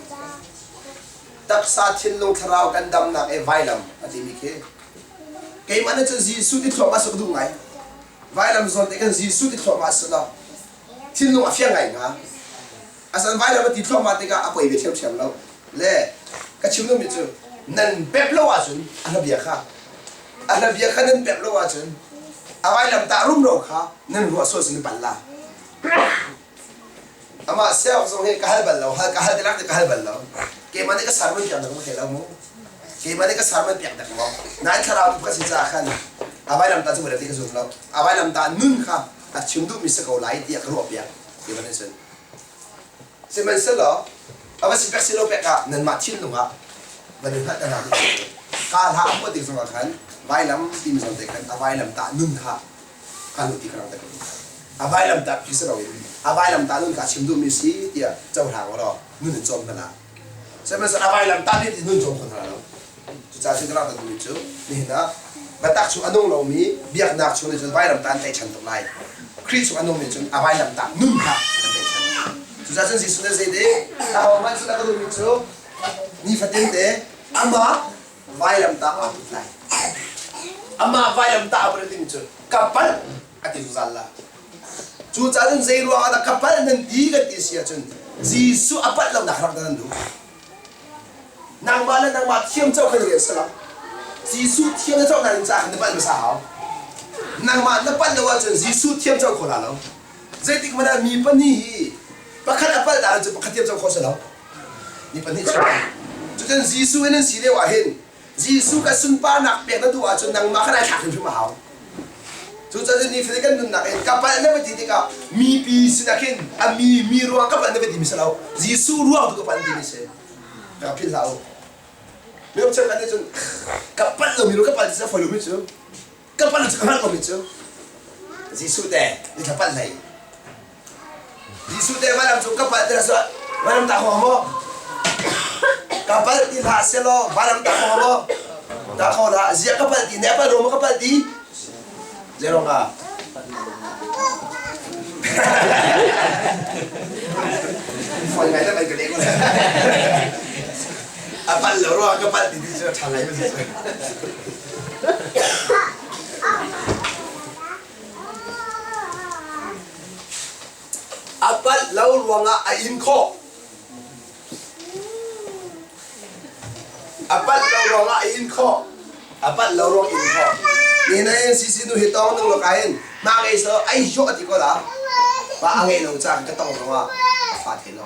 Speaker 1: taksa thinlung thlarau kan damnak e vailam a timi khi keimah nih cun Jesuh ti thluahmah suk duh ngai vailam zawn te kan Jesuh ti thluahmah si lo thinlung a fiang ngai hnga asan vailam a ti thluahmah tikah a poi ve ṭhiamṭhiam lo le ka chim duhmi cu nan pep lo ahcun a hla bia kha a hla bia kha nan pep lo ahcun a vailam tah rumro kha nan ruah sual sin pal la Amah siauk zong hi ka hal bal lo, hal ka hal tilak ti ka hal bal lo. Keimah nih ka sermon piak dak maw lo mu. Keimah nih ka sermon piak dak maw. Nain thlarau tu ka si caah khan a vailam ta cu ti ka zum lo. A vailam ta nun kha a chim duhmi si ko lai tiah ka ruah piak. Keimah nih cun. Sihmanhsehlaw a va si pek si lo pek ah nanmah thinlung ah van i hngalh ta hna ka hla a phuah tik zongah khan vailam timi zong te khan a vailam tah nun kha kan ti ka rak te ko. A vailamtah khi si loin a vailamtah nun kha chim duhmi si tiah cohlang u law nun in cawm hna hlah. Sihmanhsehlaw a vailamtah nih nun cawm kho hna lo. Cucaah cu ka rak duhmi cu nihin ah biatak chung a nung lomi biaknak chung nih cun vailamtah an tlaihchan tuk lai. Khrih chung a nungmi cun a vailamtah nun kha an tlaihchan. Cucaah cun Jesuh nih zei ahohmanh cu a ka duhmi cu nifatin te amah vailamtah aa put lai. Amah vailamtah aa put timi cu ka palh a ti zungzal la. Cucaah cun zei ruangah dah ka palh nan ti kan ti si ahcun Jesuh a palh lonak rak dah nan duh. Nangmah le nangmah thiam co kha na rian si lo. Jesuh thiam na co nain caah khan na palh hmasa hau. Nangmah na palh lo ahcun Jesuh thiam co kho la lo. Zeitik hmanh ah mi pahnih hi pakhat a palh dah cu pakhat thiam co kho si lo. Mi pahnih chung. Cucun Jesuh in an si lio ah hin Jesuh ka sunparnak pek na duh ahcun nangmah kha nai thlak hrimhrim a hau. Cucaah nifatin kan nunnak in ka palh na va ti tikah mipi sinah khin a mi mi ruang ka palh na va timi si lo. Jesuh ruang tu ka palh timi si. Ka philh hlah u. Minung cheukhat nih cun ka palh lomi ru ka palh ti cu a fawi lomi cu. Ka palh cu ka hngalh lomi cu. Jesuh te ni thla palh hlei. Jesuh te vailam cung ka palh ti hlah vailam tah kho maw? Ka palh ti hlah selaw vailam tah kho maw? Tah kho hlah. Ziah ka palh ti ne palh ro maw ka palh ti? Zei ruang ah? Fawi ngai le mai ka leh ko. A palh lo ruang ka palh ti ti cu a ṭha ngai ma si. A palh lo ruangah a in khawh. A palh lo ruangah a in khawh. A palh lo ruang in khawh. Ni na in sisi nu hi tong nung lo ka hin ma ngei so ai jo ti ko la. Pa a ngei lo ca ka tong zongah a fa the lo.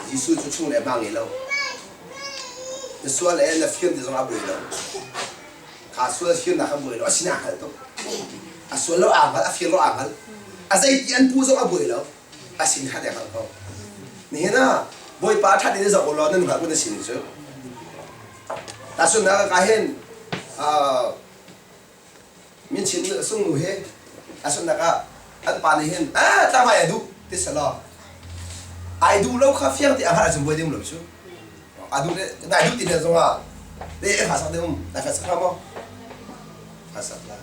Speaker 1: Jesuh cu chung le ma ngei lo. Na sual e na fian ti zong a buai lo. Kha sual firnak a buai lo, a sinah a hngal tuk. A sual lo aa hngal, a fir lo aa hngal. A zeiti an pu zong a buai lo, a sin kha te hngal ko. Nihin ah Bawipa ṭhat in zoh u law nan hngalh ku na sin cu. Tahchunhnak ah hin min chin sungnu hi tahchunhnak ah an pa nih hin ah tlangval ai duh ti selaw ai duh lo kha fiang ti a hngalh ahcun buai ding lo cu. A duh le nai duh ti le zongah le fa sak ding nai fa sak maw? Fa sak la.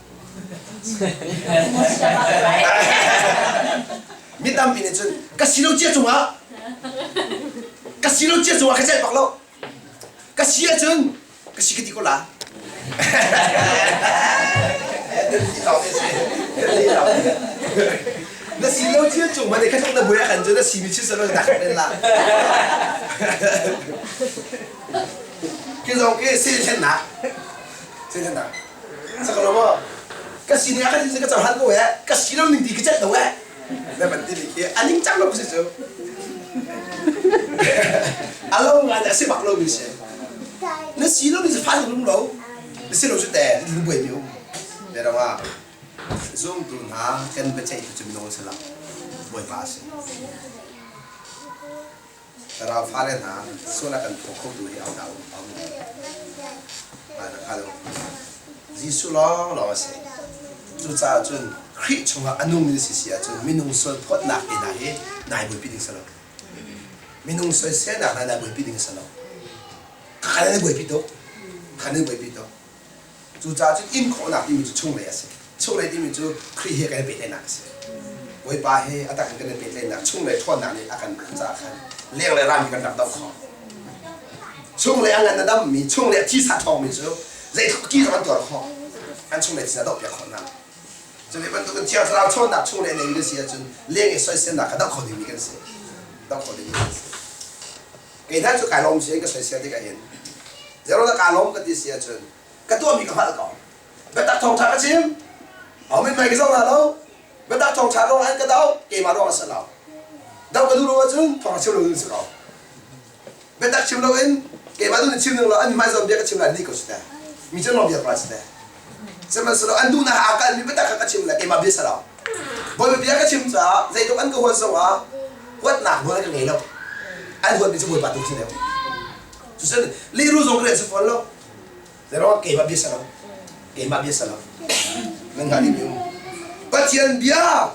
Speaker 1: Mi tampi nih cun ka si lo cia cungah ka si lo cia cungah ka celh bak lo. Ka si ahcun ka si ka ti ko la. Na si lo thil cung man kha na buai kan cu na si mi chis lo na len la. Ki zong ki sin thlen na. Sin thlen na. Sakalo mo. Ka si ni ka tin ka chau han ko he. Ka si lo ning ti ka chet lo he. Na ban ti ki aning chang lo si cu. Alo ngai le si bak lo mi si. Na si lo mi si fa lung lo. Na si lo cu te lu buai mi um. Te rong ah zumtu hna kan biaceih tu cu minung si lo. Bawipa a si. Thlarau fale hna sual a kan phaw khotu hi ahodah um um. Halo. Jesuh lawng lawng a si. Cucaah cun Khrih chungah a nungmi na si si ahcun minung sual phawtnak te hna hi nai buaipi ding si lo. Minung soiselnak hna nai buaipi ding si lo. Kha nan i buaipi tuk. Kha nan i buaipi tuk. Cucaah cun in khawhnak timi cu chunglei a si. Chunglei timi cu Khrih he kan i pehtlaihnak a si. Bawipa he a tak in kan i pehtlaihnak chunglei ṭhawnnak nih a kan caah khan lenglei ram hi kan rak doh khawh. Chunglei a ngan a dammi, chunglei a thisa ṭhawngmi cu zeitluk ki zong an tuar khawh. An chunglei thisa dohpiak khawh hna. Cu ve bantukin Thiang Thlarau ṭhawnnak chunglei nei na si ahcun leng i soiselnak kha doh kho dingmi kan si. Doh kho dingmi kan si. Kei hna cu kai lawm si in ka soisel tikah hin zeirong dah kaa lawm ka ti si ahcun ka tuahmi ka hngalh ko. Biatak thawngṭha ka chim. Ho mithmai ka zoh hna lo. Biatak thawngṭha ruang ah ka doh, keimah ruang a si lo. Doh ka duh lo ahcun thawng chim lo ding si ko. Biatak chim loin keimah duh nih chim ning lo an hmai zawn bia ka chim lai ni ko si te. Mi cu lawng bia ko si te. Sihmanhsehlaw an duhnak aa kalmi biatak kha ka chim le keimah bia si lo. Bawipa bia ka chim caah zeitluk an ka huat zongah huatnak nawl ka ngei lo. An huatmi cu Bawipa tu si deuh. Cucun lihru zong ka rian si fawn lo. Zeirong keimah bia si lo. Keimah bia si lo. Nan hngalh dih mi um. Pathian. Pathian bia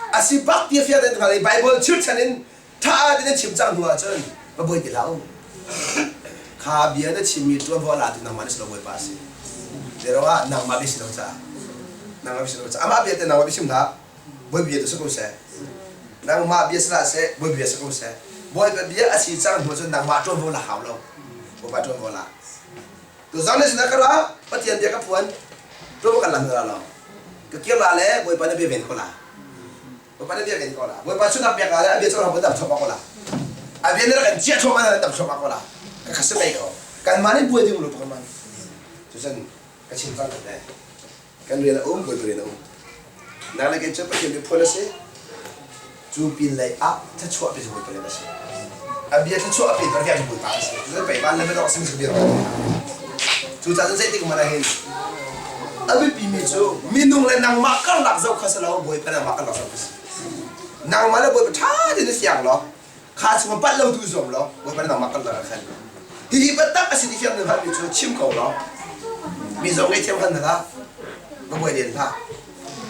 Speaker 1: a si bak ti a fiang ten hngal i Bible chirchan in ṭha tein na chim cang hnu ahcun va buai ti hlah u. Kha bia na chimmi ṭuanvo a latu nangmah na si lo Bawipa a si. Zeiruangah nangmah bia si lo caah. Nangmah bia si lo caah. Amah bia te nangmah bia chim hlah. Bawipa bia tu si ko seh. Nangmah bia si hlah seh, Bawipa bia si ko seh. Bawipa bia a si cang hnu cun nangmah ṭuanvo la hau lo. Bawipa ṭuanvo la. Tuzang na sinah ka ra, Pathian bia ka phuan, ṭuanvo kan la hnu la lo. Ka kir la le Bawipa na bia ven ko la. Bawipa na bia ven ko la. Bawipa sunak biak la le a bia cu ram dam thluahmah ko la. A bia na rak kan chiah thluahmah na dam thluahmah ko la. Ka kha si mei ko. Kanmah nih buai ding lu pakhat man. Cucun ka chim cang kan le. Kan rian a um, Bawipa rian a um. Nang le kei cu Pathian miphun a si. Cu pin lei ah thluachuah pe cu Bawipa rian a si. A bia thluachuah a pe tu rian cu Bawipa a si. Cucun pei van le bedawk sing bia Cucaah cun zeitik hmanh ah hin a biapimi cu minung le nangmah karlak zoh kha si lo Bawipa nangmah karlak zoh kha si. Nangmah le Bawipa ṭha tein na fiang law kha chung palh lo tu zuam law Bawipa nih nangmah karlak ah khan hihi biatak a si ti fiang na hngalhmi cu chim ko law mi zong ngaihthiam khan hna va buai len hlah.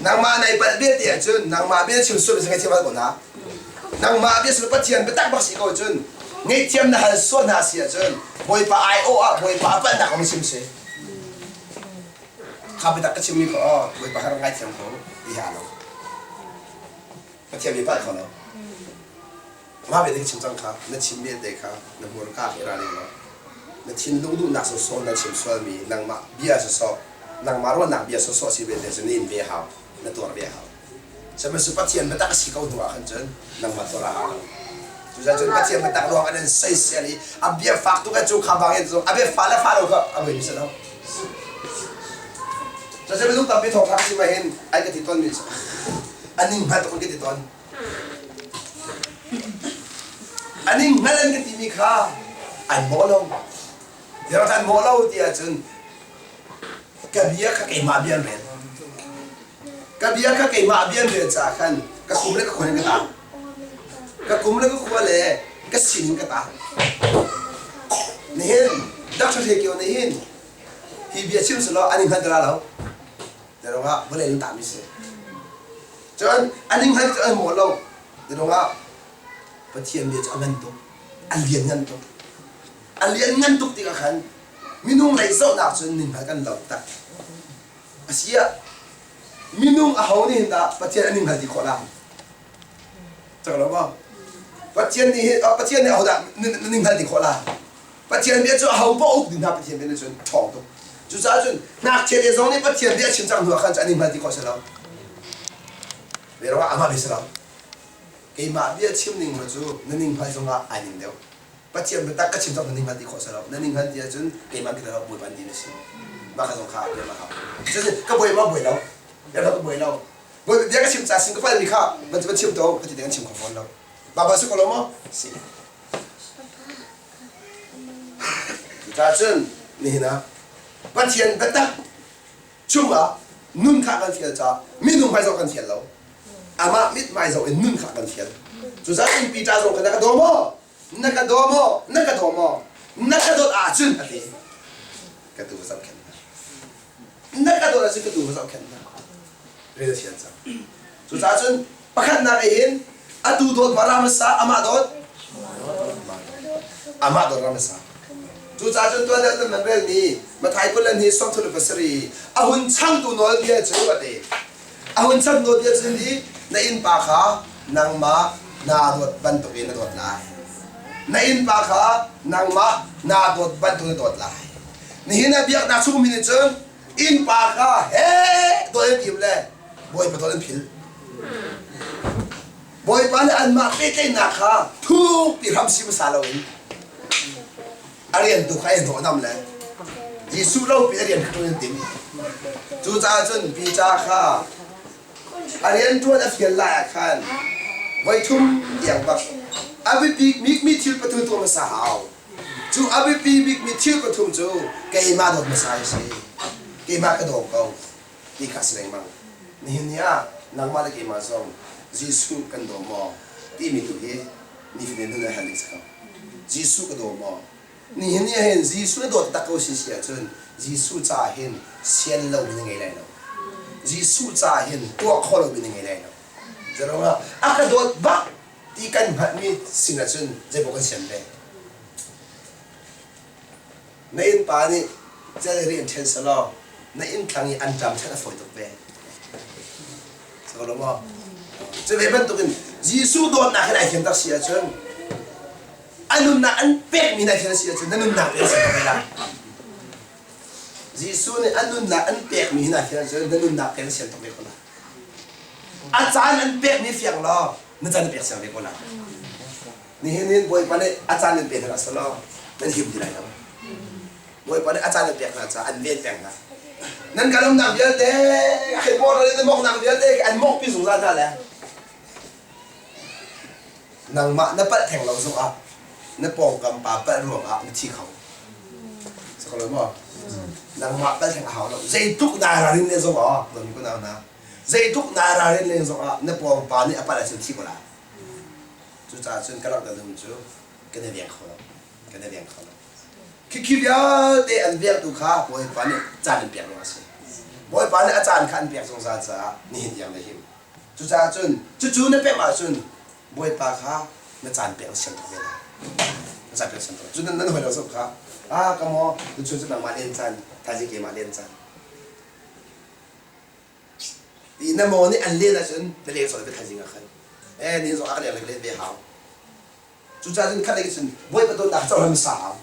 Speaker 1: Nangmah nai palh bia ti ahcun nangmah bia chim sual mi ngaihthiam hal ko hna. Nangmah bia sul Pathian biatak bak si ko cun ngaihthiam na hal sual hna si ahcun Bawipa aiawh ah Bawipa a palhnak kong chim si. Kha biatak ka chimmi kha aw Bawipa kha rak ngaithiam ko ti ha lo. Pathian mi palh kho lo. Mah vialte ka chim cang kha na chim vialte kha na hmurka khi ra ning law na thinlung duhnak sawsawh na chim sualmi nangmah bia sawsawh nangmah ruahnak bia sawsawh si vialte cu na in ve hau na tuar ve hau sihmanhsehlaw Pathian biatak a si ko hnu ah khan cun nangmah tuar a hau lo cucaah cun Pathian biatak ruang an in soisel i a bia fak tuk cu kha bang in a bia fa le fa lo kha a voi mi si lo cucaah minung tampi thawngtha ka chim ah hin ai ka ti tawn mi cu a ning hngal tuk in ka ti tawn An i hngal an ka timi kha an mawh lo. Zeirang an mawh lo ti ahcun ka bia kha keimah bia an rel. Ka bia kha keimah bia an rel caah khan ka kum le ka khua in ka ta. Ka kum le ka khua le ka sin in ka ta. Nihin Dr. Hre Kio nih hin hi bia chim selaw an i hngal ti la lo. Zeirang ah vawlei an tami si. Cun an i hngalh cu an maw lo. Zeiruangah Pathian bia cu a ngan tuk, a lianngan tuk. A lianngan tuk tikah khan minung lei zohnak cun ning hngal kan lo tak. Asiah minung aho nih hin dah Pathian an ning hngal ti khawh la? Cak lo maw? Pathian nih hin Pathian nih ahodah na ning hngal ti khawh la? Pathian bia cu aho paoh uk ding hna Pathian bia nih cun a ṭhawng tuk. Cucaah cun ngakchia te zong nih Pathian bia a chim cang hnu ah khan an i hngal ti khawh si lo. Zeiruangah amah bia si lo. Keimah bia chim ning hna cu na ning hngal zongah ai ning deuh. Pathian biatak ka chim cang na ning hngal ti khawh si lo. Na ning hngal ti ahcun keimah ka lo Bawipa an ti na si. Mah kha zong kha bia ma hau. Cucu ka buai ma buai lo. Bia ka buai lo. Bawipa bia ka chim ca sin ka palmi kha van van chim to ka ti ding an chim kho fawn lo. Baba si ko lo maw? Si. Cucaah cun nihin ah Pathian biatak chungah nun kha kan fial caah minung hmai zoh kan fial lo. Amah mithmai zoh in nun kha kan fial. Cucaah cun Peter zong kha na ka daw maw? Na ka daw maw? Na ka daw maw? Na ka dawt ahcun a ti. Ka tuu va zohkhenh hna. Na ka dawt ahcun ka tuu va zohkhenh hna. Rel a fial cang. Cucaah cun pakhatnak ei in atu dawt ma ra hmasa amah dawt amah dawt ra hmasa. Cucaah cun tuan deuh nan relmi Mathai 22 27 a hun changtu nawlbia cu a ti. A hun chang nawlbia cu ni na innpa kha nangmah naa dawt bantukin na dawt lai. Na innpa kha nangmah naa dawt bantukin na dawt lai. Nihin ah biaknak chungmi nih cun innpa kha he dawt an tim le Bawipa dawt an philh. Bawipa nih anmah pehtlaihnak kha thukpi hram si hmasa loin a rian tu kha ei hnawh le Jesuh lo pi a rian kha ṭuan an tim. Cucaah cun Peter kha a rian ṭuan a fial lai ah khan voi thum tiang bak a biapi bikmi thil pathum tuah hmasa hau. Cu a biapi bikmi thil pathum cu keimah dawt hmasa hi si. Keimah ka daw ko. ti kha a si lengmang. Nihin ni ah nangmah le keimah zong Jesuh kan daw maw timi tu hi nifatin nun ah hal ding si ko. Jesuh ka daw maw? Nihin ni ah hin Jesuh na dawt tak ko si si ahcun Jesuh caah hin sian lomi na ngei lai lo. Jesuh caah hin tuah khawh lomi na ngei lai lo. Zeiruangah a ka dawt bak ti kan hngalhmi sinah cun zeipaoh kan sian ve. Na innpa nih celery an ṭhen selaw na inn thlang i anṭam ṭhen a fawi tuk ve. Si ko lo maw? Cu ve bantukin Jesuh dawtnak hin ai thiam tak si ahcun a nunnak an pekmi na thiam si ahcun na nunnak pe si ko lai. Jesuh nih a nunnak an pekmi hi na thiam ahcun na nunnak pe na sian tuk ve ko lai. A caan an pekmi fiang law na caan na pek siang ve ko lai. Nihin hin Bawipa nih a caan in pe hna selaw nan him ti lai lo. Bawipa nih a caan in pek hna caah an ven peng hna. Nan kal umnak vialte, khi border in moknak vialte an mokpi zungzal hna le nangmah na palh theng lo zongah na pawngkam pa palh ruangah na thi kho. Sako lo maw? Nangmah palh theng a hau lo. Zeitluk naa ralrin le zongah, don ko nau na. Zeitluk naa ralrin le zongah na pawng pa nih a palh ahcun thi ko lai. Cucaah cun ka langhter duhmi cu kan i veng kho lo. Kan i veng kho lo. Khikhi vialte an vengtu kha Bawipa nih caan an pek ruangah a si. Bawipa nih a caan kha an pek zungzal caah nihin tiang na him. Cucaah cun cucu na pemh ahcun Bawipa kha na caan pek na sian tuk ve lai. Na caan pek na sian tuk. Cun nan hawi lo zoh kha ah ka maw tuchun cu nangmah len caan thaizing keimah len caan Ti na maw nih an len ahcun na leng sual ve thaizing ah khan. Eh ni zong ah ka leng le ka len ve hau. Cucaah cun khat lei cun Bawipa dawtnak cohlan hmasa hau.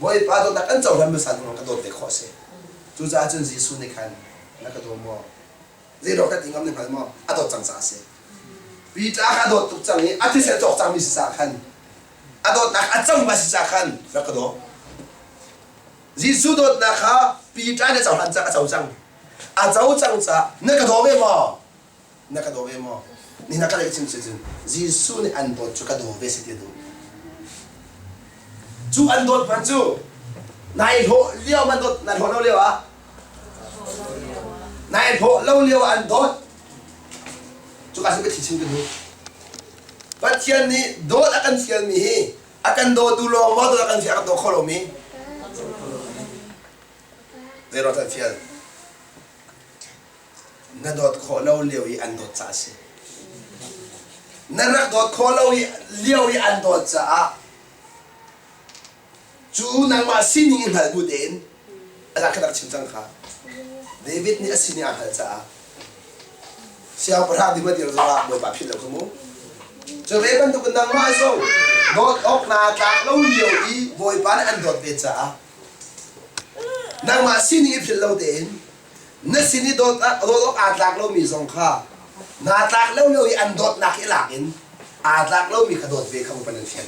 Speaker 1: Bawipa dawtnak kan cohlan hmasa hnu ka dawt ve khawh a si. Cucaah cun Jesuh nih khan na ka daw maw? Zeiruang kan ti ngam na hngal maw? A dawt cang caah a si. Peter kha a dawt tuk cang i a thisen cawk cangmi si caah khan a dawtnak a cang ma si caah khan rak ka daw. Jesuh dawtnak kha Peter nih a cohlan cang, a co cang. A co cang caah na ka daw ve maw? Na ka daw ve maw? Ni na ka leh chim si cun Jesuh nih an dawt cu ka daw ve si ti a duh. Cu an dawt hman cu nai hlawh lio man dawt nai hlawh lo lio ah nai hlawh lo lio ah an dawt. Cu ka sin ka thi chim ka duh. Pathian nih dawt a kan fialmi hi a kan dawtu lawng maw dawt a kan fial a kan daw kho lomi? Zeiruang kan fial? Na dawt khawh lo lio i an dawt caah a si. Na rak dawt khawh lo i lio i an dawt caah cu nangmah sining i hngal bu tein a rak rak chim cang kha. David nih a sining aa hngalh caah siangpahrang ding a dir zongah Bawipa philh lo kha mu. Cu ve bantuk in nangmah zong dawt awk naa tlak lo lio i Bawipa nih an dawt ve caah Nangmah sining i philh lo tein na sin i dawt awk aa tlak lomi zong kha naa tlak lo lio i an dawtnak i lak in aa tlak lomi kha dawt ve kha upan an fial.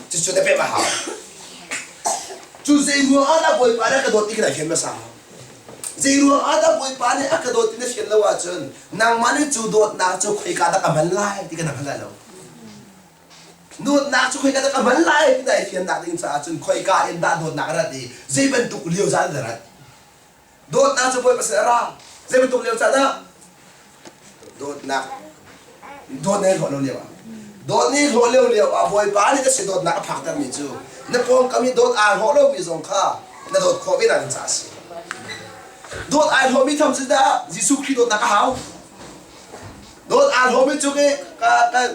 Speaker 1: Cucu na pemh a hau. Cu zei ruang ah dah Bawipa nih a ka dawt ti kha na fian hmasa hau. Zei ruang ah dah Bawipa nih a ka dawt ti na fian lo ahcun nangmah nih cu dawtnak cu khoika dah ka hman lai ti kha na hngal lai lo. Dawtnak cu khoika dah ka hman lai ti dai fiannak ding caah cun khoika in dah dawtnak a rat i zei bantuk lio caan dah rat? Dawtnak cu Bawipa sin a ra. Zei bantuk lio caan ah? Dawtnak dawt na hlawh lo lio ah. Dawt ni hlawh lio lio ah Bawipa nih na si dawtnak a phaktermi cu na pawngkam i dawt aa hlawh lomi zong kha na dawt khawh ve nak caah a si. Dawt ai hlawhmi tham cu dah Jesuh Khrih dawtnak a hau. Dawt aa hlawmi cu ka kan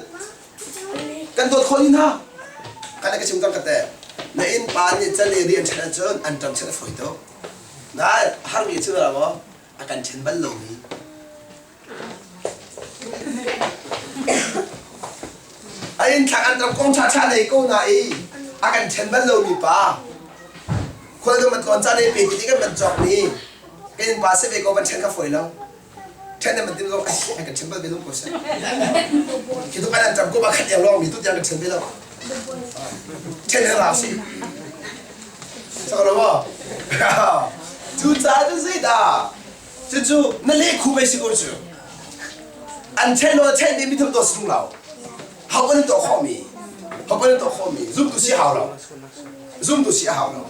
Speaker 1: kan dawt khawh ni hna. Kan ka chim cang ka te. Na innpa nih cal le rian ṭhen ahcun an ṭam ṭhen a fawi tuk. Na harmi cu la maw a kan ṭhen bal lomi. A inn thlak an ṭam kong ṭha ṭha nei ko na i a kan ṭhen bal lomi pa. Khual dum an tlawn caan ei pe ti kan van cawk ni. Ka innpa si ve ko van ṭhen kha fawi lo. Ṭhen man tim zong ai kan ṭhen bal ve lo ko seh. Khi tu kan an ṭam ko ba khat yang lawng mi tu tiang kan ṭhen ve lo. Ṭhen he rau si. Sak lo maw? Cu caah cu zeidah? Cucu na leh khu bei si ko cu. An ṭhen lo ṭhen mi mitham to sung lo. Hau kan to khawh mi. Hau kan to khawh mi. Zum tu si hau lo. Zumtu si a hau lo.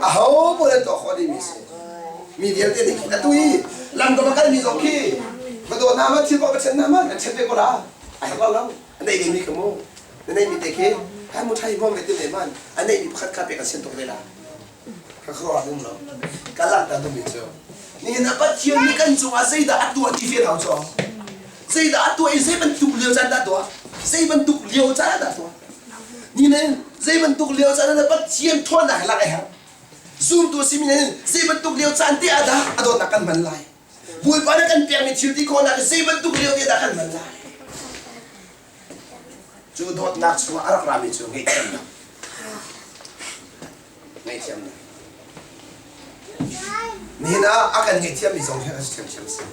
Speaker 1: Aho paoh an tuah khawh dihmi si. Mi vialte nih khin atu i lam ka va kalmi zong khi va daw hna ma thil kong va chen hna ma nan chen ve ko la. A herh lo lo. A nei dingmi kha mu. Na neihmi te khi hai mu ṭhai hmawm ve ti ne man. A neihmi pakhat kha pek an sian tuk ve la. Ka khuaruah ding lo. Ka langhter duhmi cu. Nihin ah Pathian nih kan cungah zeidah a tuah ti fian hau cu. Zeidah a tuah i zei bantuk lio caan dah a tuah? Zei bantuk lio caan ah dah a tuah? Nihin zei bantuk lio caan ah Pathian ṭhawnnak he lak a herh. Zumtu a simi nih zei bantuk lio caan te ah dah a dawtnak kan hman lai? Bawipa nih kan pekmi thil ti khawhnak hi zei bantuk lio te dah kan hman lai? Cu dawtnak chungah a rak rami cu ngaihthiamnak. Ngaihthiamnak. Nihin ah a kan ngaihthiammi zong hi a si ṭhiamṭhiam si.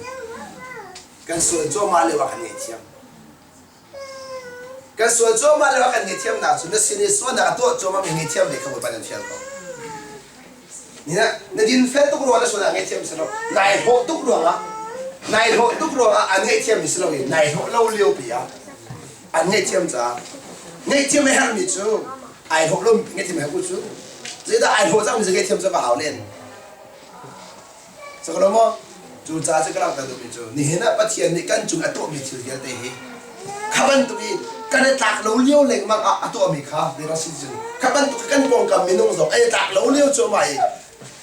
Speaker 1: Kan sual cuahmah lio ah kan ngaihthiam. Kan sual cuahmah lio ah kan ngaihthiamnak cu na sin i sualnak a tuah cuahmah mi ngaihthiam ve kha Bawipa nan fial ko. Nihin ah na dinfel tuk ruangah na sual ah ngaihthiam si lo. Nai hlawh tuk ruangah nai hlawh tuk ruangah an ngaihthiam mi si lo i nai hlawh lo lio pi ah an ngaihthiam caah ngaihthiam a herhmi cu ai hlawh lo ngaihthiam a herh cu zeidah ai hlawh cangmi cu ngaihthiam cu va hau len. Sakalo maw? Cu ca cu ka langhter duhmi cu nihin ah Pathian nih kan cung a tuahmi thil vialte hi kha bantuk i kan i tlak lo lio lengmang ah a tuahmi kha dira si cun kha bantuk kan pawngkam minung zong ai tlak lo lio cuahmah i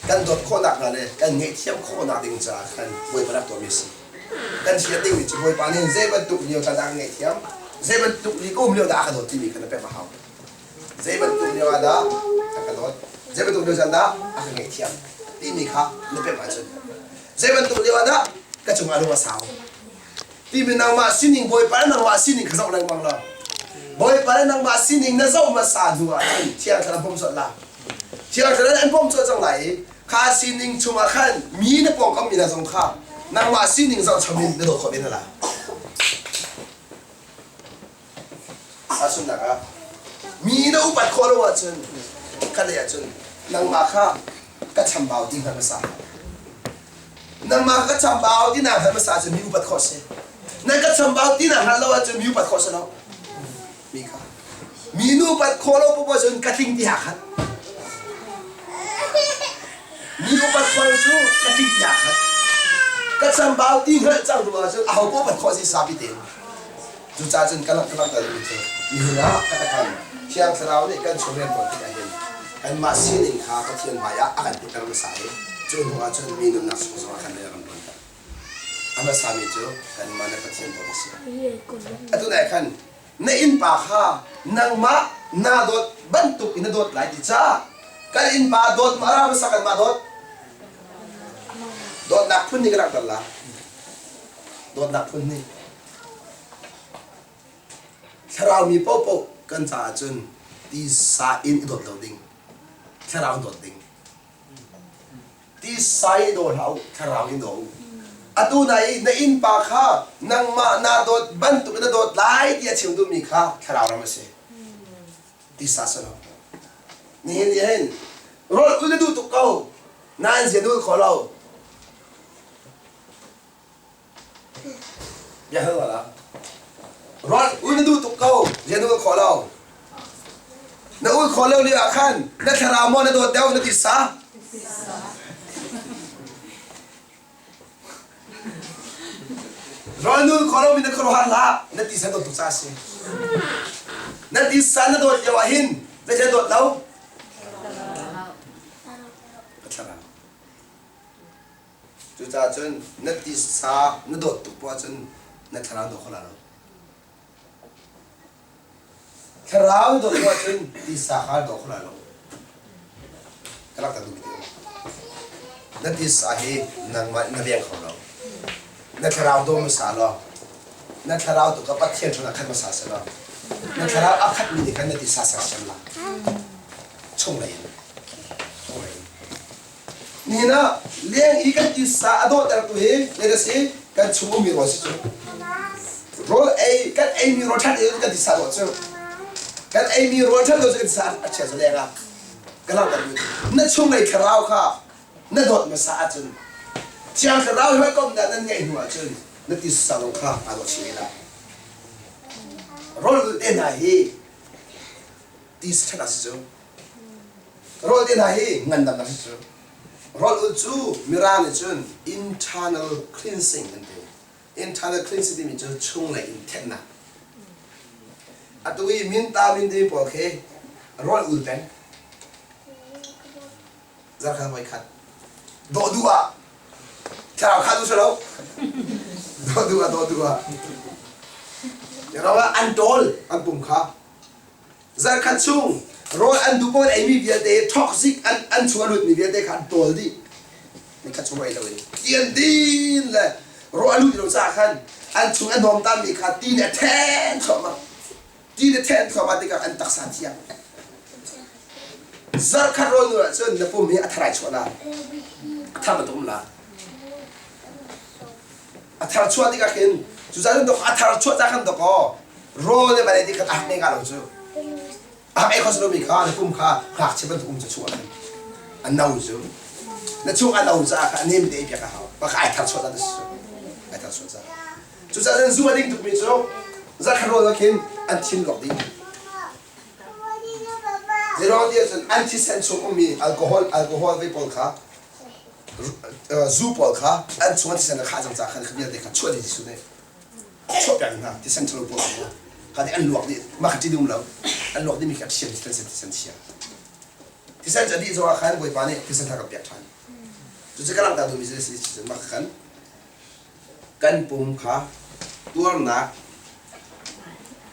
Speaker 1: kan dawt khawhnak hna le kan ngaihthiam khawhnak ding caah khan Bawipa rak tuahmi a si. Kan hriat dingmi cu Bawipa nih zei bantuk lio caan dah ka ngaihthiam, zei bantuk li ka um lio dah a ka dawt timi kha na pek a hau. Zei bantuk lio ah dah a ka dawt? Zei bantuk lio caan dah a ka ngaihthiam? Timi kha na pemh ahcun zei bantuk lio ah dah ka cungah lung a sau? Timi nangmah sining Bawipa le nangmah sining kha zoh lengmang law Bawipa le nangmah sining na zoh hmasa hnu ah cun Thiang Thlarau bawm colh la. Thiang Thlarau an bawm colh cang lai i kha sining chungah khan mi na pawngkam mi hna zong kha nangmah sining zohchom in na dawt khawh ve hna lai. Tahchunhnak ah, mi na upat khawh lo ahcun khatlei ahcun nangmah kha ka chambau ti hngalh hmasa. Nangmah ka chambau ti naa hngalh hmasa ahcun mi upat khawh si. Na ka chambau ti naa hngalh lo ahcun mi upat khawh si lo. Mi kha. Mi nu upat khawh lo poah cun ka tling ti ha khat. Mi upat khawh lo cu ka tling ti ha khat. Ka chambau ti hngalh cang hnu ahcun aho poah upat khawh si sapi tein. Cucaah cun ka langhter mi cu nihin ah ka takam Thiang Thlarau nih kan chung rianṭuan tikah hin kanmah sining kha Pathian hmaiah a kan putter hmasa i cu hnuah cun mi nunnak chung zongah khan rian a kan ṭuanter. A hmasami cu kanmah le Pathian dawt a si. Atu nai khan na innpa kha nangmah naa dawt bantuk in na dawt lai ti caah kan innpa dawt ma ra hmasa kanmah dawt dawtnak phun nih ka langhter la dawtnak phun nih Thlarau mi paohpaoh kan caah cun tisa in i dawt lo ding, thlarau in dawt ding. Tisa i daw hlah u, thlarau in daw u. Atu na i na innpa kha nangmah naa dawt bantuk in na dawt lai ti a chim duhmi kha thlarau ram a si. Tisa si lo. Nihin ni hin rawl ul na duh tuk ko, nain zia na ul kho lo. Rawl ul na duh tuk ko, rian na ul khawh lo. Na ul khawh lo lio ah khan na thlarau maw na dawt deuh na titsa? Rawl na ul khawh lomi na khuaruahhar hlah, na titsa dawt tuk caah a si. Na titsa na dawt lio ah hin zeicah na dawt lo? Ka thlarau. Cucaah cun na titsa na dawt tuk poah cun na thlarau daw kho la lo. Thlarau dawt poah cun titsa kha daw kho la lo. Ka rak duh ti Na titsa hi nangmah na veng kho lo. Na thlarau daw hmasa law na thlarau tu ka Pathian ṭhawn ah khat hmasa seh law na thlarau a khatmi nih khan na titsa sersiam la. Chunglei in. Chunglei in. Nihin ah leng i kan titsa a dawhtertu hi zei a si? Kan chung ummi rawl si cu. Rawl ei kan eimi rawl ṭhat in kan titsa dawh cu. Kan eimi rawl ṭhat lo cu kan titsa a chia cu leng ah. Ka langhter mi na chunglei thlarau kha na dawt hmasa ahcun Thiang Thlarau he hawikomhnak nan ngeih hnu ahcun na titsa zong kha aa dawh chin lai. Rawl ulh te hna hi titsa ṭhat a si cu. Rawl te hna hi ngandamnak si cu. Rawl ulh cu Mirang nih cun internal cleansing an ti. Internal cleansing timi cu chunglei in thenhnak. Atu i minta min timi pawl khi rawl ul peng. Zarkhat voi khat. Dawh duh ah. Thlarau kha du lo. Daw du ah daw du ah. An tawl an pum kha. Zarkhat chung rawl an duh pawl eimi vialte toxic an an chung a lutmi vialte kha an tawl dih. Nikhat chung ei loin ti an din le rawl a lut lo caah khan an chung a hnawmtammi kha ti nih a then thluahmah. Ti nih a then thluahmah tikah an taksa thiang. Zarkhat rawl nu ahcun na pum hi a tharai chuah la. A thar bantuk um la. A thar chuah tikah khin cucaah cun a thar chuah ca khan dawkaw rawl le van ti khan a hak nga lo cu. A hak ei kho lomi kha na pum kha ngakchia bantuk um cu chuah khan a no cu. Na chung a no caah kha a nem te ei piak a hau. Baka ai thar chuah ta si. Ai thar chuah ca. Cucaah cun zu a ding tukmi cu zarkhat rawl ah khin an thin luak dih. Zeiruang ti ahcun an thisen chung ummi alcohol alcohol vei pawl kha zu pawl kha an chung an thisen a khah cang caah khan kha vialte kha chuah dih Jesuh nih chuah piak hna thisen ṭhalo pawl kha kha nih an luak dih mah kha ṭih um lo an luak dihmi kha thian thisen thisen chia thisen cu a dih zongah khan Bawipa nih thisen kha kan piak ṭhan cucu ka langhter duhmi cu a si mah khan kan pum kha tuarnak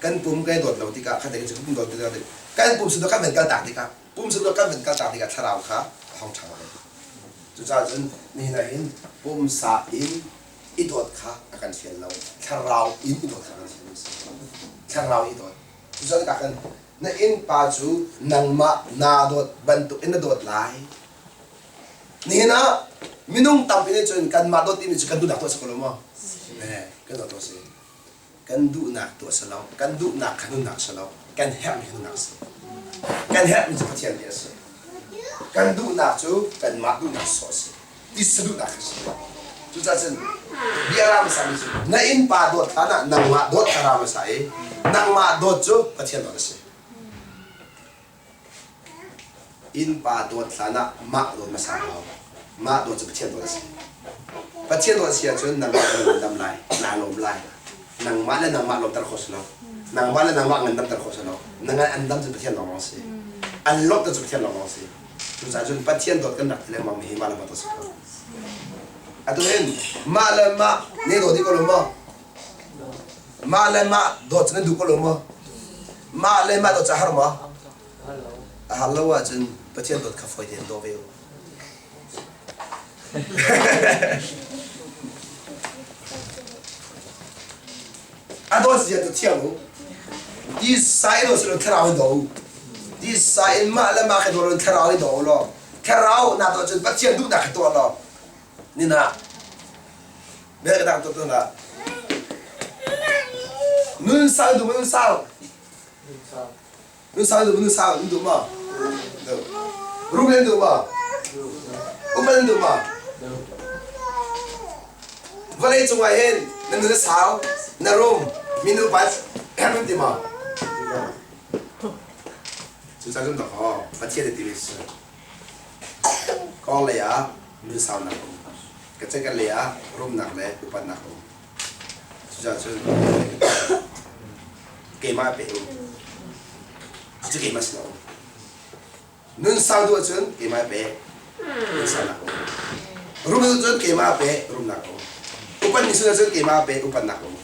Speaker 1: kan pum kan i dawt lo tikah kha te cu pum dawt tikah kan pum sung kan van kal tak tikah pum sung kan van kal tak tikah thlarau kha a hong ṭhang ve. Cucaah cun nihin ah hin pumsa in i dawt kha a kan fial lo, thlarau in i dawt kha a kan fial mi a si. Thlarau i dawt. Cucaah tikah khan na innpa cu nangmah naa dawt bantuk in na dawt lai. Nihin ah minung tampi nih cun kanmah dawt timi cu kan duhnak tuah si ko lo maw? Eh, kan dawt tuah si. Kan duhnak tuah si lo. Kan duhnak kha nunnak si lo. Kan herhmi nunnak si. Kan herhmi cu Pathian bia si. Kan duhnak cu kanmah duhnak sawh si. Tisa duhnak kha si. Cucaah cun bia ra hmasa mi cu na innpa dawt hlan ah nangmah dawt kha ra hmasa i nangmah dawt cu Pathian dawt a si. Innpa dawt hlan ah mah dawt hmasa hau. Mah dawt cu Pathian dawt a si. Pathian dawt a si ahcun nangmah na ngandam lai, naa lawm lai. Nangmah le nangmah lawmter khawh si lo. Nangmah le nangmah ngandamter khawh si lo. Na ngan an dam cu Pathian lawnglawng a si. An lawmhter cu Pathian lawnglawng a si. Cucaah cun Pathian dawt kan rak ti lengmang mi hi mah le mah dawt si ko. Atu hin mah le mah ne dawt dih ko lo maw? Mah le mah dawt cu nan duh ko lo maw? Mah le mah dawt cu a har maw? A har lo ahcun Pathian dawt kha fawi tein daw ve u. A dawt zia tu thiam u. Tisa in si lo thlarau in daw u. Tisa in mah le mah kha daw lo in thlarau in daw u law thlarau na dawt cun Pathian duhnak kha tuah law nina bel ka dang tu na nun sau duh nun sau nun sau duh nun sau nun duh ma rum nan duh ma upat nan duh ma vawlei cungah hin na nun a sau na rum min upat herh ti ma cucaah cun dakaw Pathian ti mi si Kawng lei ah nunsaunak a um. Ka cekhat lei ah rumnak le upatnak a um. Cucaah cun keimah pe u. Cu keimah sin a um. Nunsau duh ahcun keimah pe. Nunsaunak a um. Rum duh cun keimah pe, rumnak a um. Upat ni sun ahcun keimah pe, upatnak a um.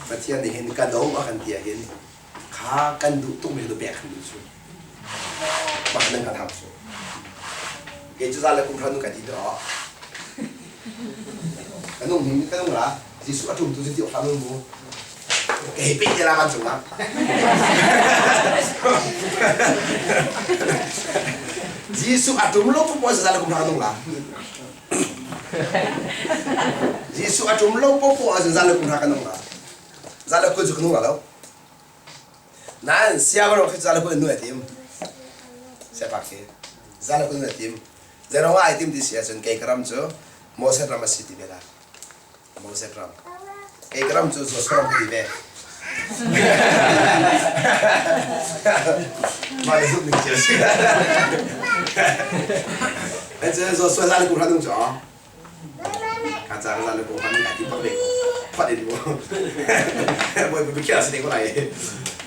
Speaker 1: Pathian nih hin ka do a kan ti ahhin kha kan duh tukmi cu pek kan duh cu. Mah nan kan hau cu. Kei cu za le kum hra nu ka ti dawh. Ka nung hing ka nung la. Jesuh a ṭum tu ti hlah mu. Kei pe te la van cung ah. Jesuh a ṭum lo po za le kum hra ka nung la. Jesuh a ṭum lo po po za le kum hra ka nung la. Za le kul cu ka nung la lo. Nain siangro khi zalakul in nu ai tim. Siapak khi zalakul in ai tim. Zeiruang ah ai tim ti si ahcun kei ka ram cu Moses ram a si ti ve la. Moses ram. Kei ka ram cu Joshua ram ka ti ve. Mah le zumh ning cio si. Ai cu Joshua zalakul hran cu Ka ca ka le ko han ka ti pak ve ko. Phat in mu. Boy bu khia si ko lai.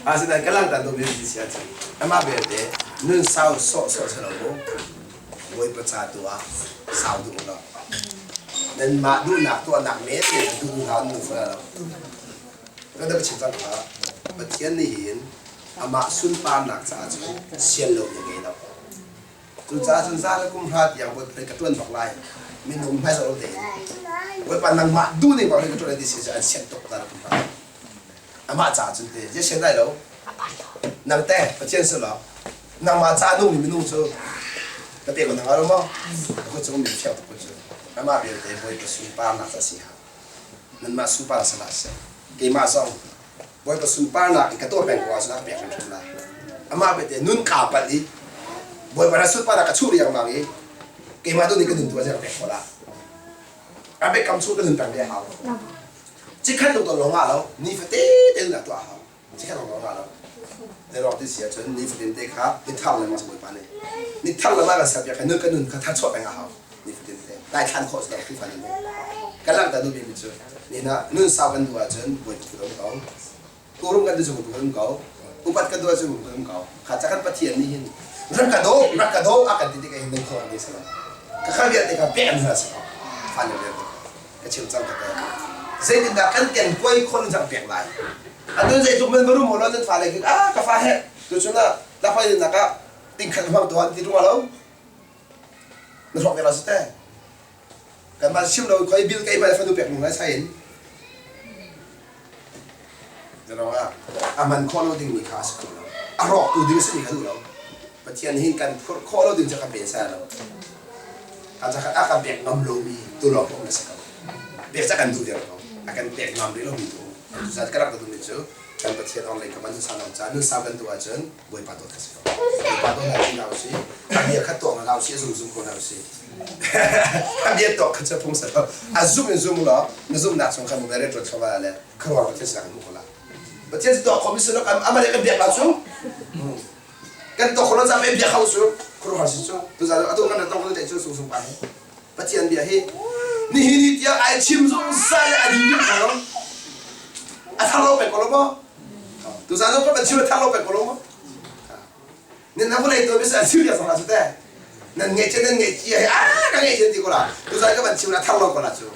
Speaker 1: Asinain ka lang tan do mi si a ci. Ama belte nun sau sawh sawh sa lo mu. Bawipa ca tu ah sau duh lo. Nanmah duhnak tuahnak men te duh hna an nu fa lo. Kan da chim cang kha Pathian nih hin amah sunparnak caah cun sian lo mi ngei lo. Cucaah cun za le kum hra tiang Bawipa ka ṭuan bak lai. Minung hmai zoh lo tein. Bawipa nangmah duh ning bak in ka ṭuan lai ti si cu an sian tuk za le kum hra. Amah caah cun te zei sian lai lo. Nang te Pathian si lo. Nangmah caah nung mi minung cu ka pe ko hna lo maw? Ka kut cung mi thiang tuk ko cu. Amah vialte Bawipa sunparnak ca si ha. Nanmah sunpar si hlah seh. Keimah zong Bawipa sunparnak in ka tuah peng ko ahcun a ka pek hrimhrim lai. Amah belte nun kaa palh i Bawipa na sunparnak ka chuh riangmang i keimah tu nih ka nun tu a ka pek khawh la. A biakam chung ka nun peng ve a hau. Cikhat lung ton lawng ah lo, nifate te nun tuah a hau. Cikhat lung lawng ah lo. Zei ti si ahcun nifatin te kha ni thar lengmang si Bawipa nih. Ni thar lengmang kan serpiak nun kan nun kha thar chuah peng a hau. Nifatin te. Dai thlan khawh si lo Khrihfa nun hi. Kan langhter duhmi mi cu ni na nun sau kan duh ahcun Bawipa phu um ko. Turum kan duh cu Bawipa um ko. Upat kan duh ahcun Bawipa um ko. Kha ca kan Pathian nih hin rak ka daw, rak ka daw a kan ti tik ah hin nan khuaruah ding si lo. Ka kha vialte kha pek an hna si ko. Fa le vialte kha ka chim cang ka te. Zeitindah kan ken kuai khon in pek lai. Atu zeitluk men varum lo nan fale khi ah ka fa he tuchun ah lakhoi nak ah tingkhat hmang tuan ti rua lo. Na hlok ve la si te. Kan mah chim lo khoi bil kai mai fanu pek nung lai sai in. Zalong ah a man khawh lo ding mi kha a si kho lo. A rawk tu ding si mi kha duh lo. Pathian hin kan phurh khawh lo ding cu kan pen sai lo. Kan zakhat a kan pek ngam lomi tu lawng um na si ko. Pek ca kan duh viar ko. A kan pek ngam rih lomi tu. Cucaah ka rak duhmi cu kan Pathian ong lei ka man sa long ca nun sau kan duh ahcun Bawipa dawt ka si ko. Bawipa dawt lai ti si. A bia kha tuah na si, a zum zum ko na si. A bia tuah kha cu phung sa lo. A zum in zum law na zumnak chung khan mu bere ṭuan thluahmah le khuaruah Pathian sinah kan hmuh ko la. Pathian si tuah khawh mi si lo amah le kan biak la cu. Kan tuah khawh lo caah biak hau cu khuaruahhar si cu. Tuzaan atu kan tong ko cu sung sung pa hi. Pathian bia hi nihin ni tiang ai chim zungzal a ding ding lo. A thar lo pek ko lo maw? Tuzaan zong kan chim a thar lo pek ko lo maw? Nan na vawlei tuan bisa chim ya song la su te. Nan ngeih che nan ngeih chi he a ka ngeih chen ti ko la. Tuzaan ka van chim la thar lo ko la cu.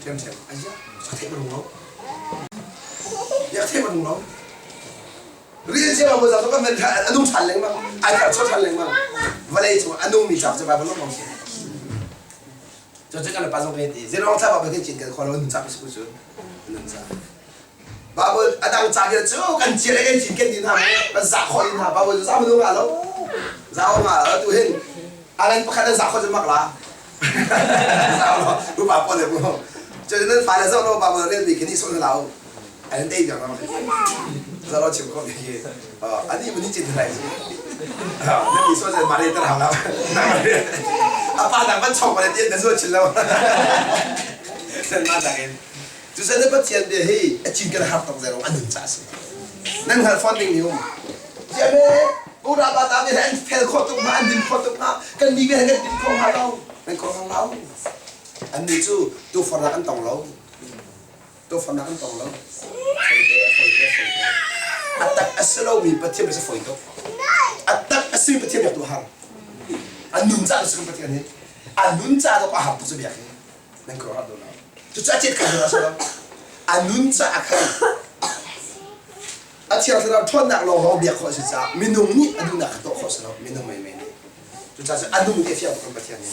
Speaker 1: Them them. Aya, sa thei ba lo. Ya thei ba lo. Rian cio ah za kan a nung ṭhan lengmang ai thar chuah ṭhan lengmang vawlei cung a nungmi cauk cu Baibal lawng si cu cu kan pa zong kan ti zirong thla Baibal kan cin kan khawlo nun ca cu nun ca Baibal a dang ca vial cu kan cia le kan cin kan ti hna kan za khawh in hna Baibal cu za mu nga lo za nga lo tu hin alan pakhat an za khawh cu mak la za lo upa pawl le mu cu nan fale zoh lo Baibal rel mi khi ni sawh hna lo an dei dang ram zaro chim ko hi ani muni chin lai si na mi so zen mare tar hala apa dang ban chong pale tian na zo chin lo sen ma dang in cu sen na pathian bia hi a chin kan har tok zero anun cha si nan hngal fon ding ni um sia me ura ba ta me an fel kho tuk ma an din kho tuk ma kan mi ve kan din kho ha lo nan kho hang lo an ni cu tu fornak an tong lo Tuahfarnak an tong lo. Foi te, a foi te, a foi te. A tak a si lomi Pathian bia foi tuk. A tak a simi Pathian biak tu har. A nun ca si Pathian hi. A nun ca tuk a har tuk cu biak hi. Nan khuaruah har lo. Cucu a chet kha a si lo. A nun ca a khan. A thiang thlarau ṭhawnnak lawng lawng biak khawh a si caah minung nih a duhnak kha tuah khawh a si lo. Minung mei mei nih. Cucaah cun a nung ti a fiang tuk Pathian nih.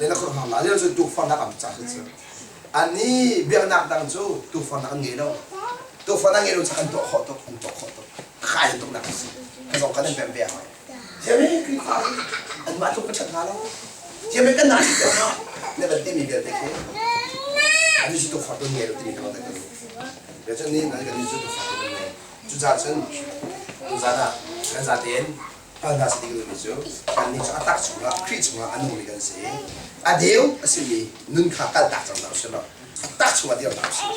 Speaker 1: Ne na khuaruah har la. Cu tukforhnak am ca cu. Annih biaknak dang cu tuufornak an ngei lo. Tuufornak ngei lo cu an tuah khawh tuk, an tuah khawh tuk. Kai an tuknak a si. Ka zong kan an pemh ve hoi. Siami Khrihfa hi anmah tluk ka ṭhat hnga lo. Siami kan na si hnga. Ne van timi vialte khi an cu tuuforh tu ngei lo timi kha kan kan Ya cun ni nan kan cu tuuforh tu ngei. Cucaah cun tuzan ah kan zatein Hal hna seh ti ka duhmi cu kannih cu a tak chungah Khrih chungah a nungmi kan si i a deu a simi nun kha kaltak cang hna usih law a tak chungah dir hna usih.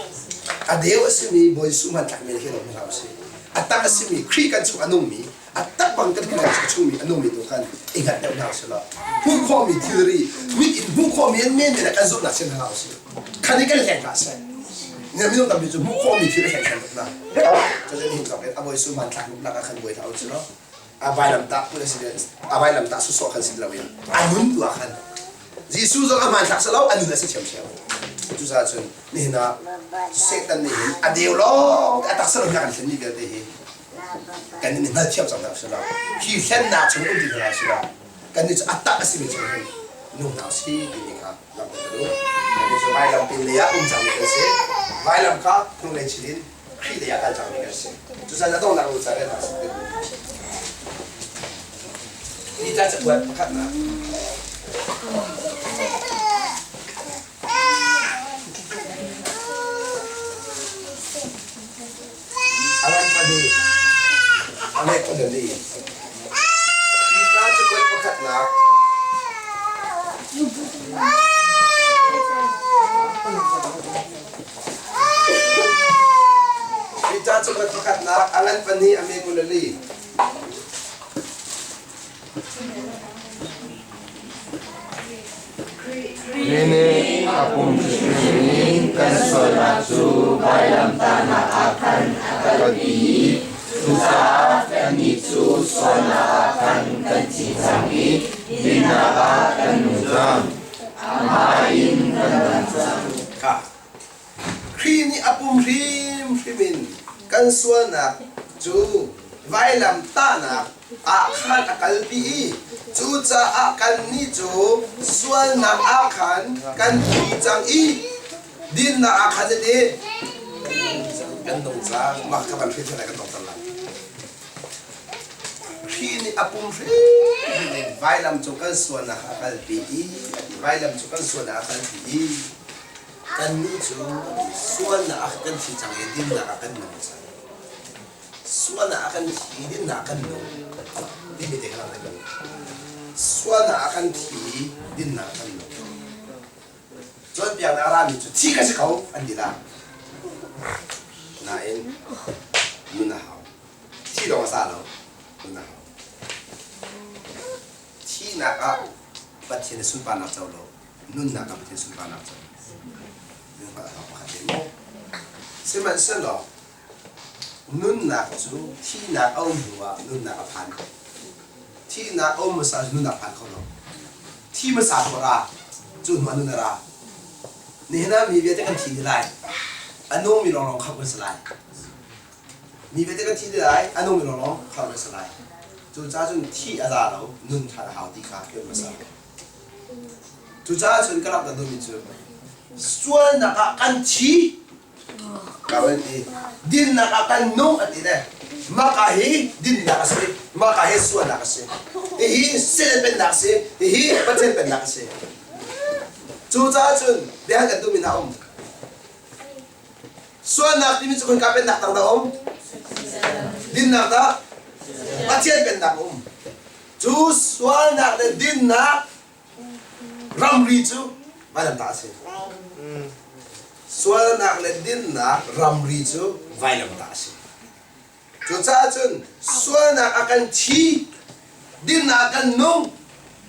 Speaker 1: A deu a simi Bawi Jesuh hmanthlakmi he lo hna usih. A tak a simi Khrih kan chung a nungmi, a tak bang kan Khrih chungmi a nungmi tu khan i hngat deuh hna usih law hmuh khawhmi thilri mit in hmuh khawhmi an men men ah kan zumhnak chim hna usih. Khan i kan hleng hlah seh. Minung tampi cu hmuh khawhmi thil a hleng hleng tuk hna. Cun nihin zong in a Bawi Jesuh hmanthlak luknak ah khan buai hlah usih law a vailamtah phun a si a vailamtah sawsawh khan si lo in a nun tu ah khan Jesuh zong a hmanthlak si lo a nun a si ṭhiamṭhiam. Cucaah cun nihin ah Satan nih hin a deu lawng te a taksa lo kan thlenmi vialte hi kan nih hngalthiam cang hna usih law hi hlennak chung um ti hna usih law kan nih cu a tak a simi chung hin nung hna usih timi kha langhter ka duh. Kan nih cu vailam pin lei ah um cangmi kan si. Vailam kha hnulei chin in Khrih lei ah kal cangmi kan si. Cucaah a donghnak lu ca rel hna sih. Peter cakuat pakhatnak. Alan pahnih, Amek pahnih. Peter cakuat pakhatnak. Peter cakuat pakhatnak, alan pahnih, ame 22.
Speaker 2: Khrih nih a pum hrimhrim in kan sualnak cu vailamtahnak ah khan a kalpi i cucaah kannih cu sualnak ah khan kan thi cang i dinnak ah kan nung cang. Amah in kan dam cang.
Speaker 1: Khrih nih a pum hrimhrim in kan sualnak cu vailam tahnak ah khan a kalpi i cucaah kannih cu sualnak ah khan kan thi cang i dinnak ah khan zeiti kan nung cang. Mah ka van hrin kan dong lai. Khrih nih a pum hrimhrim in vailam cu kan sualnak a kalpi i vailam cu kan sualnak a kalpi i Kannih cu sualnak ah kan thi cang i dinnak ah kan nung cang. Sualnak ah kan thi i dinnak ah kan nung timi te kha lang kan Sualnak ah kan thi i dinnak ah kan nung. Cawnpiaknak a rami cu thi ka si ko an ti la. Nain nun a hau. Thi lawng a sa lo. Nun a hau. Thihnak ah Pathian sunparnak co lo. Nunnak ah Pathian sunparnak cu hngalh awk pakhat in sihmanhsehlaw nunnak cu thihnak a um hnuah nunnak a phan ko. Thihnak a um hmasa cu nunnak phan kho lo. Thi hmasa tu a ra, cu hnuah nun a ra. Nihin ah mi vialte kan thi dih lai. A nungmi lawnglawng khamh kan si lai. Mi vialte kan thi dih lai, a nungmi lawnglawng khamh kan si lai. Cucaah cun thih a za lo, nun ṭhan a hau ti kha kan hmasa. Cucaah cun ka rak duhmi cu sualnak ah kan thi ka van ti dinnak ah kan nung an ti le maka hi dinnak a si maka hi sualnak a si hihi Satan pennak a si hihi Pathian pennak a si. Cucaah cun bia kan duhmi hna um sualnak timi cu khoika pennak tang dah um dinnak dah Pathian pennak um. Cu sualnak le dinnak ramri cu vailamtah a si. Sualnak le dinnak ramri cu vailamtah a si. Cucaah cun sualnak a kan thi, dinnak a kan nung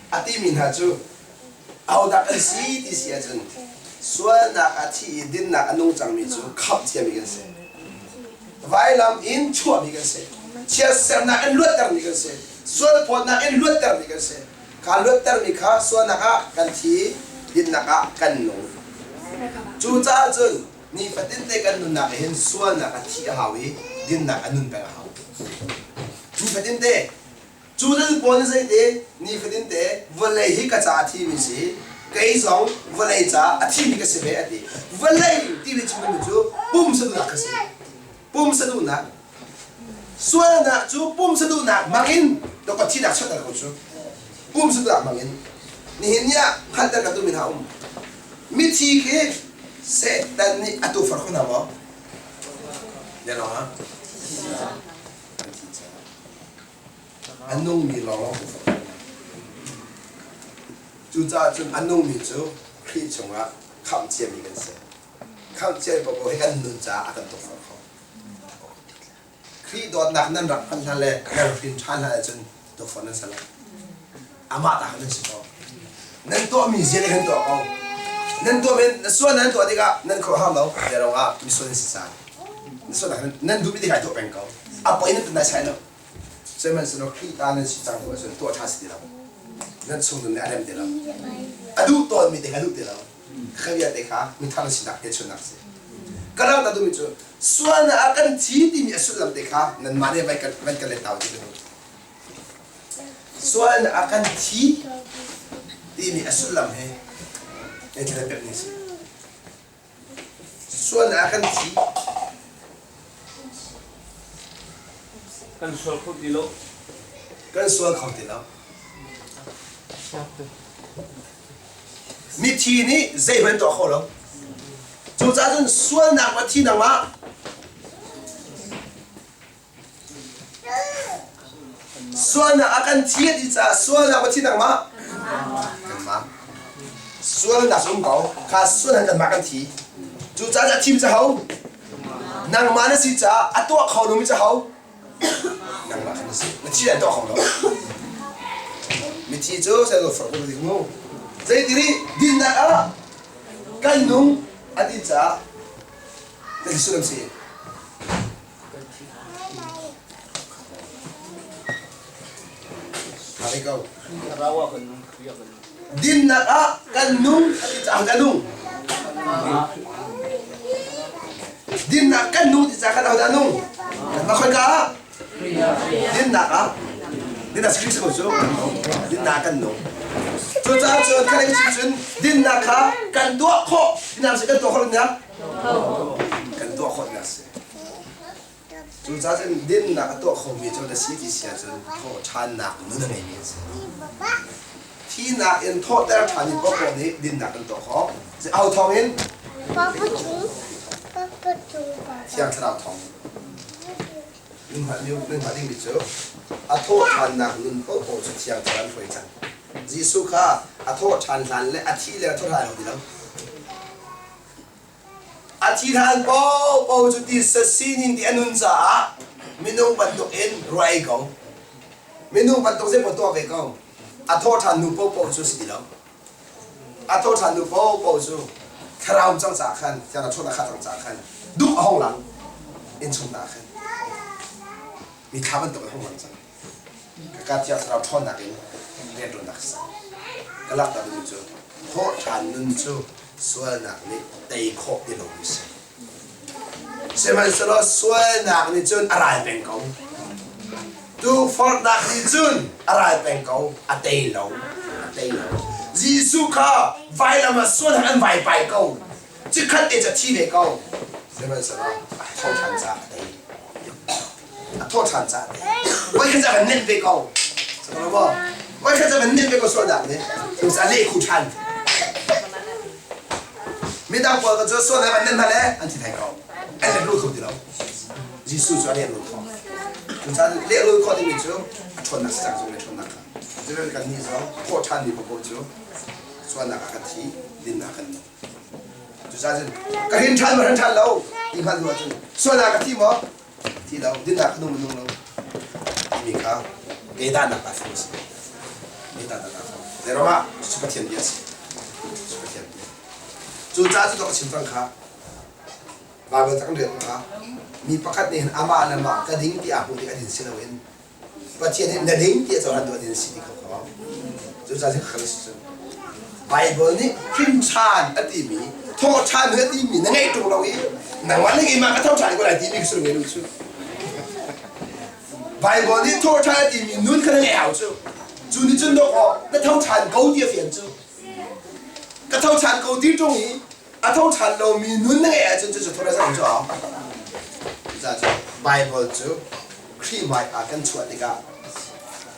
Speaker 1: a timi hna cu ahodah kan si ti si ahcun sualnak a thi i dinnak a nung cangmi cu khamh thiami kan si. Vailam in chuahmi kan si. Chiatsernak in luattermi kan si. Sualphawtnak in luattermi kan si. Kha luattermi kha sualnak ah kan thi, dinnak ah kan nung. Cucaah cun nifatin te kan nunnak ah hin sualnak a thih a hau i dinnak a nun peng a hau. Nifatin te Cu nan pawl nih zeiti nifatin te vawlei hi ka ca a thimi si, kei zong vawlei ca a thimi ka si ve a ti. Vawlei timi chimmi cu pumsa duhnak kha si. Pumsa duhnak. Sualnak cu pumsa duhnak hmangin dawkawt thihnak chuahter ko cu. Pumsa duhnak hmangin. Nihin ni ah hngalhter ka duhmi hna um. Mithi khi Satan nih a tuufar kho hna maw? Ne lawng ah? An thi caah. A nungmi lawnglawng tu fak Cucaah cun a nungmi cu Khrih chungah khamh ciami kan si. Khamh ciami paohpaoh hi kan nun caah a kan tukforh kho. Khrih dawtnak nan rak hman hna le nan hrin ṭhan hna ahcun tukforh nan si lo. Amah ta nan si ko. Nan tuahmi zia nih kan tuah ko. Nan tuahmi sual nan tuah tikah nan khuaruahhar lo. Biarong ah misual nan si cang. Nan duhmi tikah tuah peng ko. A poi nan tunai sai lo. Sihmanhsehlaw Khrih ta nan si cang hnu ahcun tuah ṭha si ti lo. Nan chung nun nih a rem ti lo. A duh tawnmi te kha duh ti lo. Kha vialte kha mithar na sinak hmelchunhnak a si. Ka langhter duhmi cu sualnak ah kan thi timi a sullam te kha nanmah nih van kan let hna u ti ka duh. Sualnak ah kan thi timi a sullam hi thil pek ni a si. Sualnak ah kan thi.
Speaker 4: Kan sual kho ti lo.
Speaker 1: Kan sual kho ti lo. Mithi nih zeihmanh tuah kho lo. Cucaah cun sualnak va thi nangmah Sualnak a kan thi a ti caah sualnak va thi nangmah kanmah sualnak um ko kha sualnak kanmah kan thi. Cucaah a thim cu ho nangmah na si caah a tuah kho lomi cu ho nangmah khan na si. Na thi an tuah kho lo. Mithi cu sai lo forh ko ding mu. Zeiti dinnak ah kan nung a ti caah na sullam si. Dinnak ah kan nung a ti caah kan nung. Dinnak kan nung ti caah kan ahodah nung? Kanmah khoika ah? Dinnak ah. Dinnak si ko cu. Dinnak kan nung. Cucaah cun kan chim cun dinnak kha kan tuah khawh. Dinnak si kan tuah khawh lo Kan tuah khawh nak si. Cucaah cun dinnak a tuah khomi cu na si ti si ahcun thawhṭhannak nun a ngeimi an si. Thinak in thawhter ṭhan in paohpaoh nih dinnak an tuah khawh. Aho thawng in? Thiang Thlarau thawng in. Nan hngalh dingmi cu a thawhṭhannak nun paohpaoh cu Thiang Thlarau an hruai cang. Jesuh kha a thawhṭhan hlan le a thih le a thawhṭhan lo ti lo. A thi hlan paohpaoh cu tisa sining ti a nun caah minung bantukin ruah ei ko. Minung bantuk zeipaoh tuah ve ko. A thawhṭhan hnu paohpaoh cu si ti lo. A thawhṭhan hnu paohpaoh cu thlarau cang caah khan, thiang thlarau a khat cang caah khan duh a hong lang innchung ah khan mithla bantuk a hong lang cang. Ka thiang thlarau ṭhawnnak in rianṭuannak si. Ka lakter duhmi cu thawhṭhan nun cu sualnak nih tei khawh ti lomi si. Sihmanhsehlaw sualnak nih cun a ral peng ko. Tukforhnak nih cun a ral peng ko, a tei lo, a tei lo. Jesuh kha vailam ah sualnak an vaipai ko. Chikkhat te cu a thi ve ko. Sihmanhsehlaw a thawhṭhan caah a tei. A thawhṭhan caah a tei. Voikhat cu a kan nenh ve ko. Voikhat cu a kan nenh ve ko sualnak nih. A leh khu ṭhan. Midang pawl cu sualnak an nenh hna le an thi thai ko. An lehrul kho ti lo. Jesuh cu a lehrul khawh. Cucaah lehrul khawh timi cu a ṭhawnnak si cang zung le ṭhawnnak kha. Cucu kan nih zong thawhṭhanmi paoh cu sualnak ah kan thi, dinnak kan nung. Cucaah cun ka hrin ṭhan maw hrin ṭhan lo ti hmanh hnu ahcun sualnak ka thi maw? Thi lo, dinnak ka nung maw nung lo timi kha kedannak aa fung a si. Kedannak aa fung. Zeiruangah? Cucu Pathian bia a si. Cucu Pathian bia. Cucaah cu ka chim cang kha Baibal ca kan rel kha mi pakhat nih hin amah le mah ka ding ti aa hmuh tik a din si loin Pathian nih na ding ti a cohlan tu a din si ti kho kho. Cucaah cun kan si cu. Baibal nih hrimṭhan a timi, thawhṭhan a timi na ngeih ṭung lo i nangmah le keimah ka thoṭhan ko lai timi ka sul ngei lu cu. Baibal nih thawhṭhan a timi nun kha na ngeih hau cu. Cu nih cun dawk aw na thoṭhan ko ti a fian cu. Ka thoṭhan ko ti ṭung i a thoṭhan lomi nun na ngeih ahcun cucu thawh le cu a Cucaah cu Baibal cu Khrih hmai ah kan chuah tikah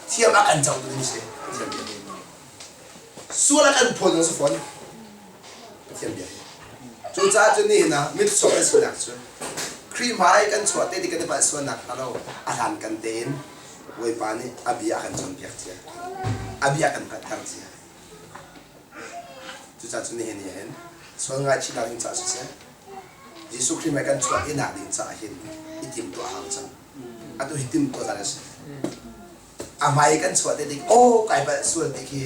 Speaker 1: thiam a kan cotu ding si Pathian bia hi. Sual a kan phaw ding si fawn Pathian bia hi. Cucaah cun nihin ah mitcaw kan sinak cu Khrih hmai kan chuah te tik kan i palh sualnak hnga lo a hlan kan tein Bawipa nih a bia a kan cawnpiak cia. A bia kan hngalhter cia. Cucaah cun nihin ni hin sual ngaihchihnak ding caah siseh, Jesuh Khrih mei kan chuah inak ding caah hin i timtuah hau cang. Atu hi timtuah caan a si. A hmai kan chuah te tik, aw kai palh sual ti khi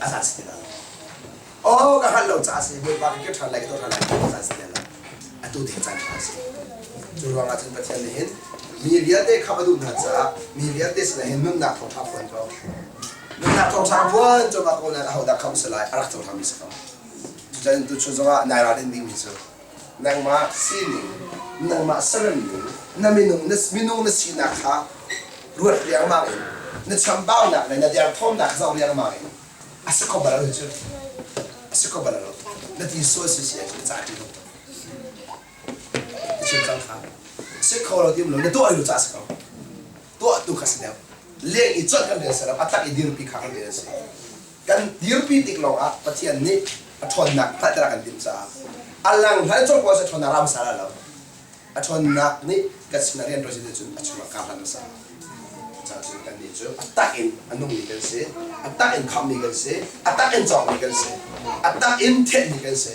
Speaker 1: a zat si ti lo. Aw ka hngalh lo caah si, Bawipa ka kir ṭhan lai, ka tuah ṭhan lai ti a zat si ti lo. Atu ding caan ṭha a si. Cu ruangah cun Pathian nih hin mi vialte khamh a duh hna caah mi vialte sinah hin nunnak thawngṭha phuan ko. Nunnak thawngṭha phuan cuahmah ko nain ahodah khamh si lai a rak cohlangmi si ko. Cucaah tuchun zongah nai ralrin dingmi cu nangmah sining, nangmah seremning, na minung na minung na sinak kha ruat riangmang in na chambaunak le na derthawmnak zoh riangmang in a si kho bal lo cu a si kho bal lo na ti sual si si na ca ti lo na chim cang kha si kho lo tim lo na tuah lu ca si ko tuah tu kha si deuh leng i chawt kan rian si lo a tak i dirpi kha kan rian a si kan dirpi tik lawngah Pathian nih a ṭhawnnak hngalhter a kan timh caah a lang hlan cawk ko a ṭhawnnak ram sa lo a ṭhawnnak nih kan sinah rian ṭuan si cun a chungah kar hlan hmasa caah cun kannih cu a tak in a nungmi kan si a tak in khamhmi kan si a tak in cawkmi kan si a tak in thenhmi kan si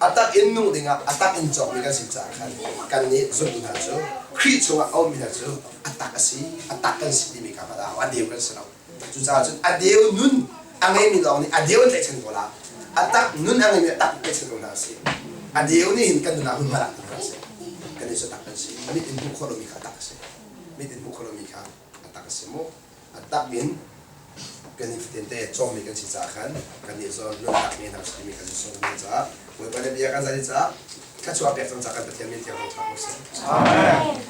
Speaker 1: a tak in nung dingah a tak in cawkmi kan si caah khan kannih zumtu hna cu Khrih chungah a ummi hna cu a tak a si a tak kan si timi kha a deu kan si lo Cucaah cun a deu nun a ngeimi lawng nih a deu an tlaihchan ko la. A tak nun a ngeimi a tak tlaihchan ko hna a si. A deu nih hin kan nun ah hmunhma lak hna a si. Kan i cu tak kan si. Mit in hmuh khawh lomi kha a tak a si. Mit in hmuh khawh lomi kha a tak a si mu. A tak in kan i fatin te cawmmi kan si caah khan kan nih zawn nunnak nge hna si timi kan sung mi caah Bawipa nih bia kan zai caah thluachuah pek cang caah kan Pathian min thiang thangṭhat ko seh.
Speaker 2: Amen.